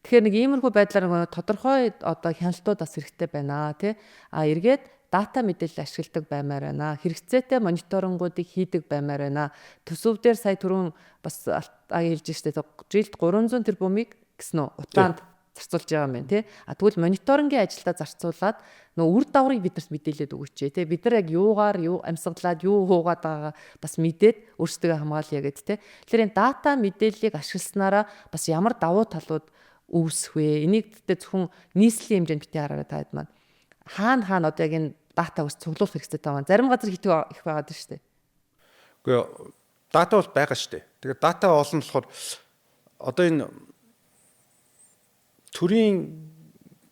Тэгэхээр нэг иймэрхүү байдлаар нөгөө тодорхой одоо хяналтууд бас хэрэгтэй байна тий. А эргээд дата мэдээлэл ашигладаг баймаар байна. Хэрэгцээтэй мониторингуудыг хийдэг баймаар байна. Төсөв дээр сая түрүүн бас хэлж штэ жилд 300 тэрбумыг гэсэн үү утаанд зарцуулж байгаа юм байна тий. А тэгвэл мониторингийн ажилдаа зарцуулаад нөгөө үр дагаврыг биднэрт мэдээлээд өгөөч тий. Бид нар яг юугаар юу амьсгалаад юу хуугаад байгаагаа бас мэдээд өөрсдөө хамгаалъя гэд тий. Тэгэхээр энэ дата мэдээллийг ашигласнараа бас ямар давуу талууд үүсэх вэ? Энийг гэхдээ зөвхөн нийслэлийн хэмжээнд битгий хараарай та хэд маань. Хаана одоо яг энэ дата бас цуглуулах хэрэгтэй байгаа. Зарим газар хитүү их байгаад байна шүү дээ. Үгүй дата бол байгаа шүү дээ. Тэгээд дата олон болохоор одоо энэ төрийн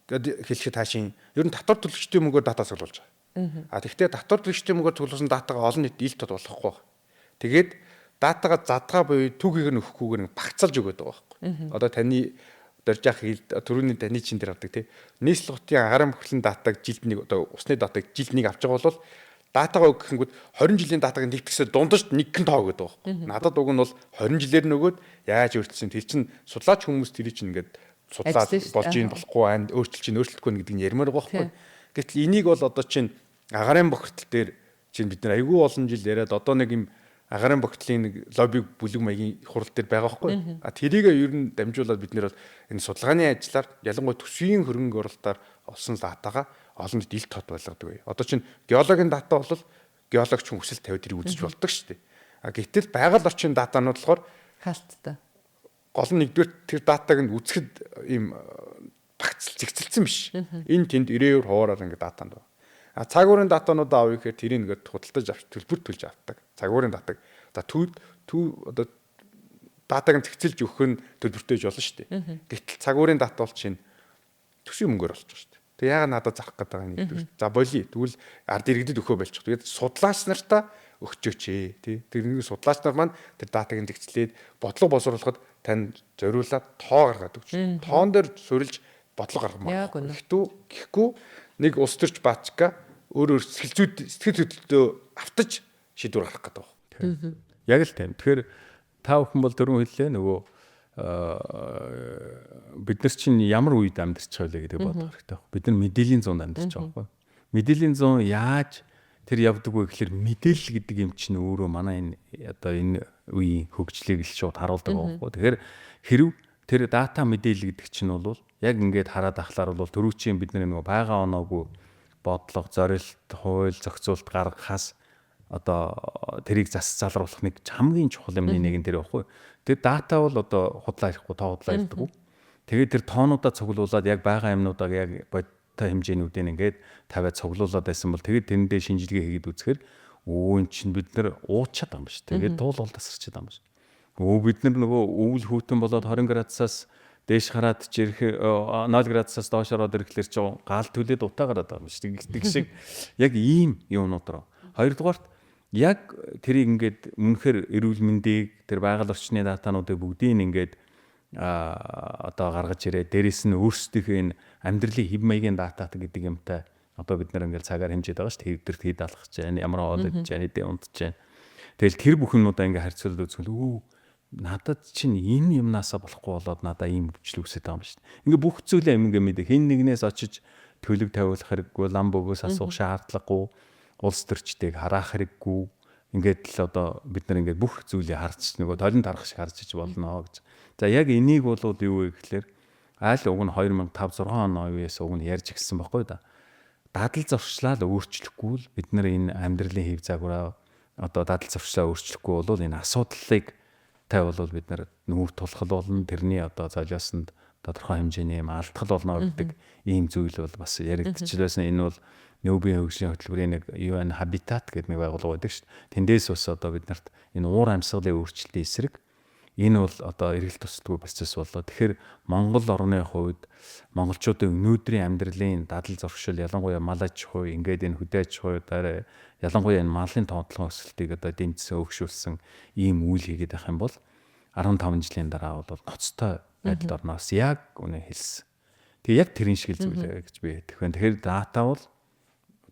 хэлэхэд таашийн ер нь татвар төлөгчдийн мөнгөөр дата цуглуулж байгаа. А тэгвэл татвар төлөгчдийн мөнгөөр цуглуулсан датагаа олон нийт ил тод болохгүй байна. Тэгээд датагаа задгаа буюу түүхийг нь өгөхгүйгээр багцаалж өгöd байгаа байхгүй. Одоо таны доржаах хил төрөүний таны чин дээр авдаг тий. Нийслэл хотын агарын бохирлын датаг жилд нэг одоо усны датаг жилд нэг авч байгаа бол датагаа өгөхдөнгүүд 20 жилийн датаг нэгтгэсээ дундаж нэгэн тоо өгöd байгаа байхгүй. Надад уг нь бол 20 жилээр нөгөөд яаж өөрчилсөн тэр чин судлаач хүмүүс тэр чинь ингээд судлаад болж ийн болохгүй анд өөрчилж ийн өөрчлөхгүй гэдэг нь ярмаар байгаа байхгүй. Гэтэл энийг бол одоо чинь агарын бохирдол дээр чинь бид нар айгүй олон жил яриад одоо нэг юм агарын бохирдлын нэг лобби бүлэг маягийн хурал дээр байгаа байхгүй. А тэрийг ер нь дамжуулаад бид нэр бол энэ судалгааны ажлаар ялангуяа төсвийн хөрөнгө оруулалтаар олсон датагаа олон нийт ил тод болгодог бай. Одоо чинь геологийн дата бол геологч хүн хүсэл тавиад тэрийг үзэж болдог шүү дээ. А гэтэл байгаль орчин датанууд болохоор хаалттай. Гол нь нэгдүгээр тэр датаг нь үзэхэд ийм багцл зэгцэлсэн биш. Энэ тэнд 90% хуваараар ингээд датанд байна. А цаг уурын датануудаа авъя гэхээр тэрийг ингээд худалдаж авч төлбөр төлж авдаг. Цаг уурын датаг. За төв одоо датаг нь зэгцэлж өгөх нь төлбөртэй болно шүү дээ. Гэтэл цаг уурын дата бол чинь төсвийн мөнгөөр болчих шүү дээ. Тэг яагаад надад зарах гээд байгаа нэгдүгээр. За болиё. Тэгвэл ард иргэдэд өгөхөө болчих. Тэгээд судлаач нартаа өгчөөч ээ тий. Тэр нэг судлаач нар маань тэр датаг нь зэгцлээд бодлого боловсруулахад тань зориулаад тоо гаргаад өгч. Тоон дээр суурилж бодлого гаргамаар. Гэхдээ нэг улс төрч баачка өөр өөр сэтгэл хөдлөлтөө автаж шийдвэр гаргах гэдэг байна. Яг л тийм. Тэгэхээр та бүхэн бол дөрвөн хэллээ нөгөө бид нар чинь ямар үед амьдарч байгаа вэ гэдэг бодох хэрэгтэй. Бид нар мэдээллийн зуунд амьдарч байгаа байхгүй. Мэдээллийн зуун яаж тэр явдаг вэ гэхэлэр мэдээлэл гэдэг юм чинь өөрөө манай энэ одоо энэ үеийн хөгжлийг л шууд харуулдаг байхгүй. Тэгэхээр хэрв тэр дата мэдээлэл гэдэг чинь бол яг ингээд хараад ахлаар бол түрүүчийн бид нар нөгөө байгаа оноогүй бодлого, зорилт, хууль зохицуулалт гаргахаас одоо тэрийг зас залруулах нэг хамгийн чухал юмны нэг нь тэр байхгүй. Тэр дата бол одоо худлаа ярихгүй, тоо худлаа ярьдаггүй. Тэгээд тэр тоонуудаа цуглуулад яг байгаа юмнуудаа яг бодтой хэмжээнүүдийг ингээд тавиад цуглуулад байсан бол тэгээд тэрэндээ шинжилгээ хийгээд үзэхээр өө эн чинь бид нар уучаад байгаа юм биш. Тэгээд туулгал тасарчаад байгаа юм биш. Өө бид нар нөгөө өвөл хүйтэн болоод 20 градусаас дээш хараад ч ирэх 0 градусаас доош ороод ирэхлээр чи гал төлөөд утаа гараад байгаа юм шүү. Тэгдэг шиг яг ийм юмнууд руу. Хоёрдугаарт яг тэрийг ингээд үнэхээр эрүүл мэндийг тэр байгаль орчны датануудыг бүгдийг ингээд одоо гаргаж ирээ. Дээрээс нь өөрсдийнхээ энэ амьдралын хэв маягийн датат гэдэг юмтай одоо бид нар ингээд цагаар хэмжээд байгаа шүү дээ. Хэвдэрт хэд алхаж байна, ямар хоол идэж байна, эдээ унтж байна. Тэгэл тэр бүх юмнуудаа ингээд харьцуулаад үзвэл өө надад чинь энэ юмнаасаа болохгүй болоод надаа ийм өвчлөл үүсээд байгаа юм шүү дээ. Ингээ бүх зүйлээ ингээ мэдээ. Хин нэгнээс очиж төлөв тавиулах хэрэггүй, лам бөгөөс асуух шаардлагагүй, улс төрчдийг хараах хэрэггүй. Ингээд л одоо бид нар ингээд бүх зүйлийг харж нөгөө толон тарах шиг харж ич болно гэж. За яг энийг болоод юу вэ гэхлээр айл уг нь 2005 6 оны үеэс уг нь ярьж эхэлсэн байхгүй да. Дадал зуршлаа л өөрчлөхгүй л бид нар энэ амьдралын хэв загвараа одоо дадал зуршлаа өөрчлөхгүй бол энэ асуудлыг тай бол бид нар нүүр тулах болно. Тэрний одоо золиосонд тодорхой хэмжээний юм алдах болно гэдэг ийм зүйл бол бас яригдчихлээсэн. Энэ бол нөөбийн хөгжлийн хөтөлбөрийн нэг UN Habitat гэдэг нэг байгууллага байдаг шүү дээ. Тэндээс бас одоо бид нарт энэ уур амьсгалын өөрчлөлтийн эсрэг энэ бол одоо эргэлт тусдгүй процесс боллоо. Тэгэхээр Монгол орны хувьд монголчуудын өнөөдрийн амьдралын дадал зуршил, ялангуяа мал аж ахуй, ингээд энэ хөдөө аж ахуй дараа ялангуяа энэ малын тоотлогын өсөлтийг одоо дэмжсэн, өөгшүүлсэн ийм үйл хийгээд байх юм бол 15 жилийн дараа бол ноцтой байдалд орноос яг үнэ хэлсэн. Тэгээ яг тэрэн шиг л зүйл гэж би хэлэх байна. Тэгэхээр дата бол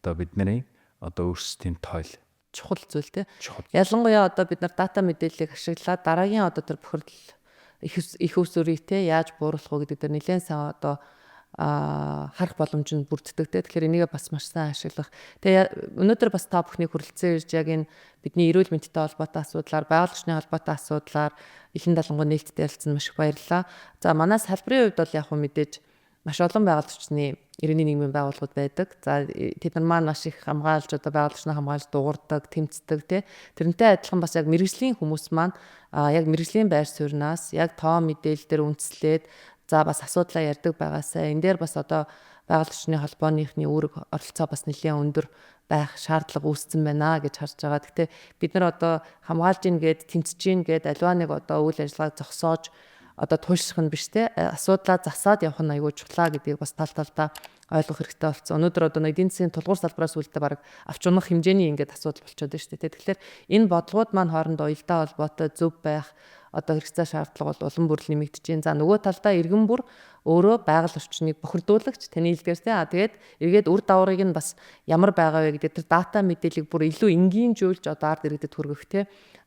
одоо бидний одоо өөрсдийн тойл чухал зүйл те. Ялангуяа одоо бид нар дата мэдээллийг ашиглаад дараагийн одоо тэр бохирдол их усүрийг те яаж бууруулах вэ гэдэг дээр нэлээд сайн одоо харах боломж нь бүрддэг те. Тэгэхээр энийгээ бас маш сайн ашиглах. Тэгээ өнөөдөр бас та бүхний хүрэлцэн ирж яг энэ бидний эрүүл мэндтэй холбоотой асуудлаар, байгаль орчны холбоотой асуудлаар илэн далангуй нээлттэй ярилцсан маш их баярлалаа. За манай салбарын хувьд бол яг хөө мэдээж маш олон байгаль орчны иргэний нийгмийн байгууллагууд байдаг. За тэд нар маань маш их хамгаалж одоо байгаль орчноо хамгаалж дуурдаг, тэмцдэг тий. Тэрнтэй адилхан бас яг мэрэгжлийн хүмүүс маань яг мэрэгжлийн байр суурнаас яг тоо мэдээлэл дээр үндэслээд за бас асуудлаа ярьдаг байгаасай. Энэ дээр бас одоо байгаль орчны холбооныхны үүрэг оролцоо бас нэлээд өндөр байх шаардлага үүссэн байна гэж харж байгаа. Гэхдээ бид нар одоо хамгаалж ийн гээд тэмцэж ийн гээд аливаа нэг одоо үйл ажиллагааг зогсоож одоо туйлшрах нь биш те асуудлаа засаад явах нь аягүй чухлаа гэдгийг бас тал талдаа ойлгох хэрэгтэй болсон. Өнөөдөр одоо эдийн засгийн тулгуур салбараас үүлдээ баг авч унах хэмжээний ингээд асуудал болчиход байна шүү дээ. Тэгэхээр энэ бодлогууд маань хоорондоо уялдаа холбоотой зөв байх одоо хэрэгцээ шаардлага бол улам бүр л нэмэгдэж байна. За нөгөө талдаа иргэн бүр өөрөө байгаль орчныг бохирдуулагч таны хэлдгээр те. А тэгээд эргээд үр дагаврыг нь бас ямар байгаа вэ гэдэг тэр дата мэдээллийг бүр илүү энгийнжүүлж одоо ард иргэдэд хүргэх те.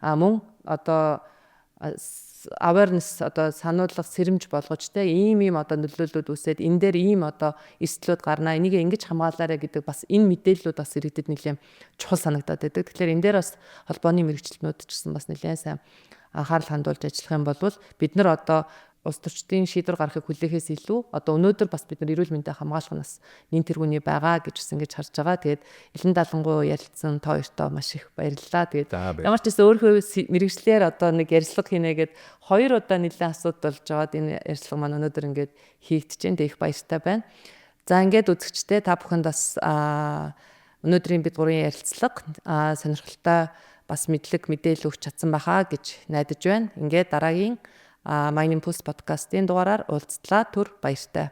А мөн одоо awareness одоо сануулга сэрэмж болгож те ийм ийм одоо нөлөөллүүд үүсээд энэ дээр ийм одоо эрсдлүүд гарнаа, энийг ингэж хамгаалаарай гэдэг бас энэ мэдээллүүд бас иргэдэд нэлээд чухал санагдаад байдаг. Тэгэхээр энэ дээр бас холбооны мэргэжилтнүүд ч гэсэн бас нэлээд сайн анхаарал хандуулж ажиллах юм бол бид нар одоо улс төрчдийн шийдвэр гаргахыг хүлээхээс илүү одоо өнөөдөр бас бид нар эрүүл мэндээ хамгаалах нь бас нэн тэргүүний байгаа гэж бас ингэж харж байгаа. Тэгээд илэн далангуй ярилцсан та хоёртоо маш их баярлалаа. Тэгээд ямар ч гэсэн өөрийнхөө мэрэгчлэр одоо нэг ярилцлага хийнэ гэд хоёр удаа нэлээд асуудал болж байгаад энэ ярилцлага маань өнөөдөр ингээд хийгдэж байна. Тэг их баяртай байна. За ингээд үзэгчдээ та бүхэнд бас өнөөдрийн бид гурвын ярилцлага сонирхолтой бас мэдлэг мэдээлэл өгч чадсан байхаа гэж найдаж байна. Ингээд дараагийн Mining Pulse podcast-ийн дугаараар уулзтлаа. Түр баяртай.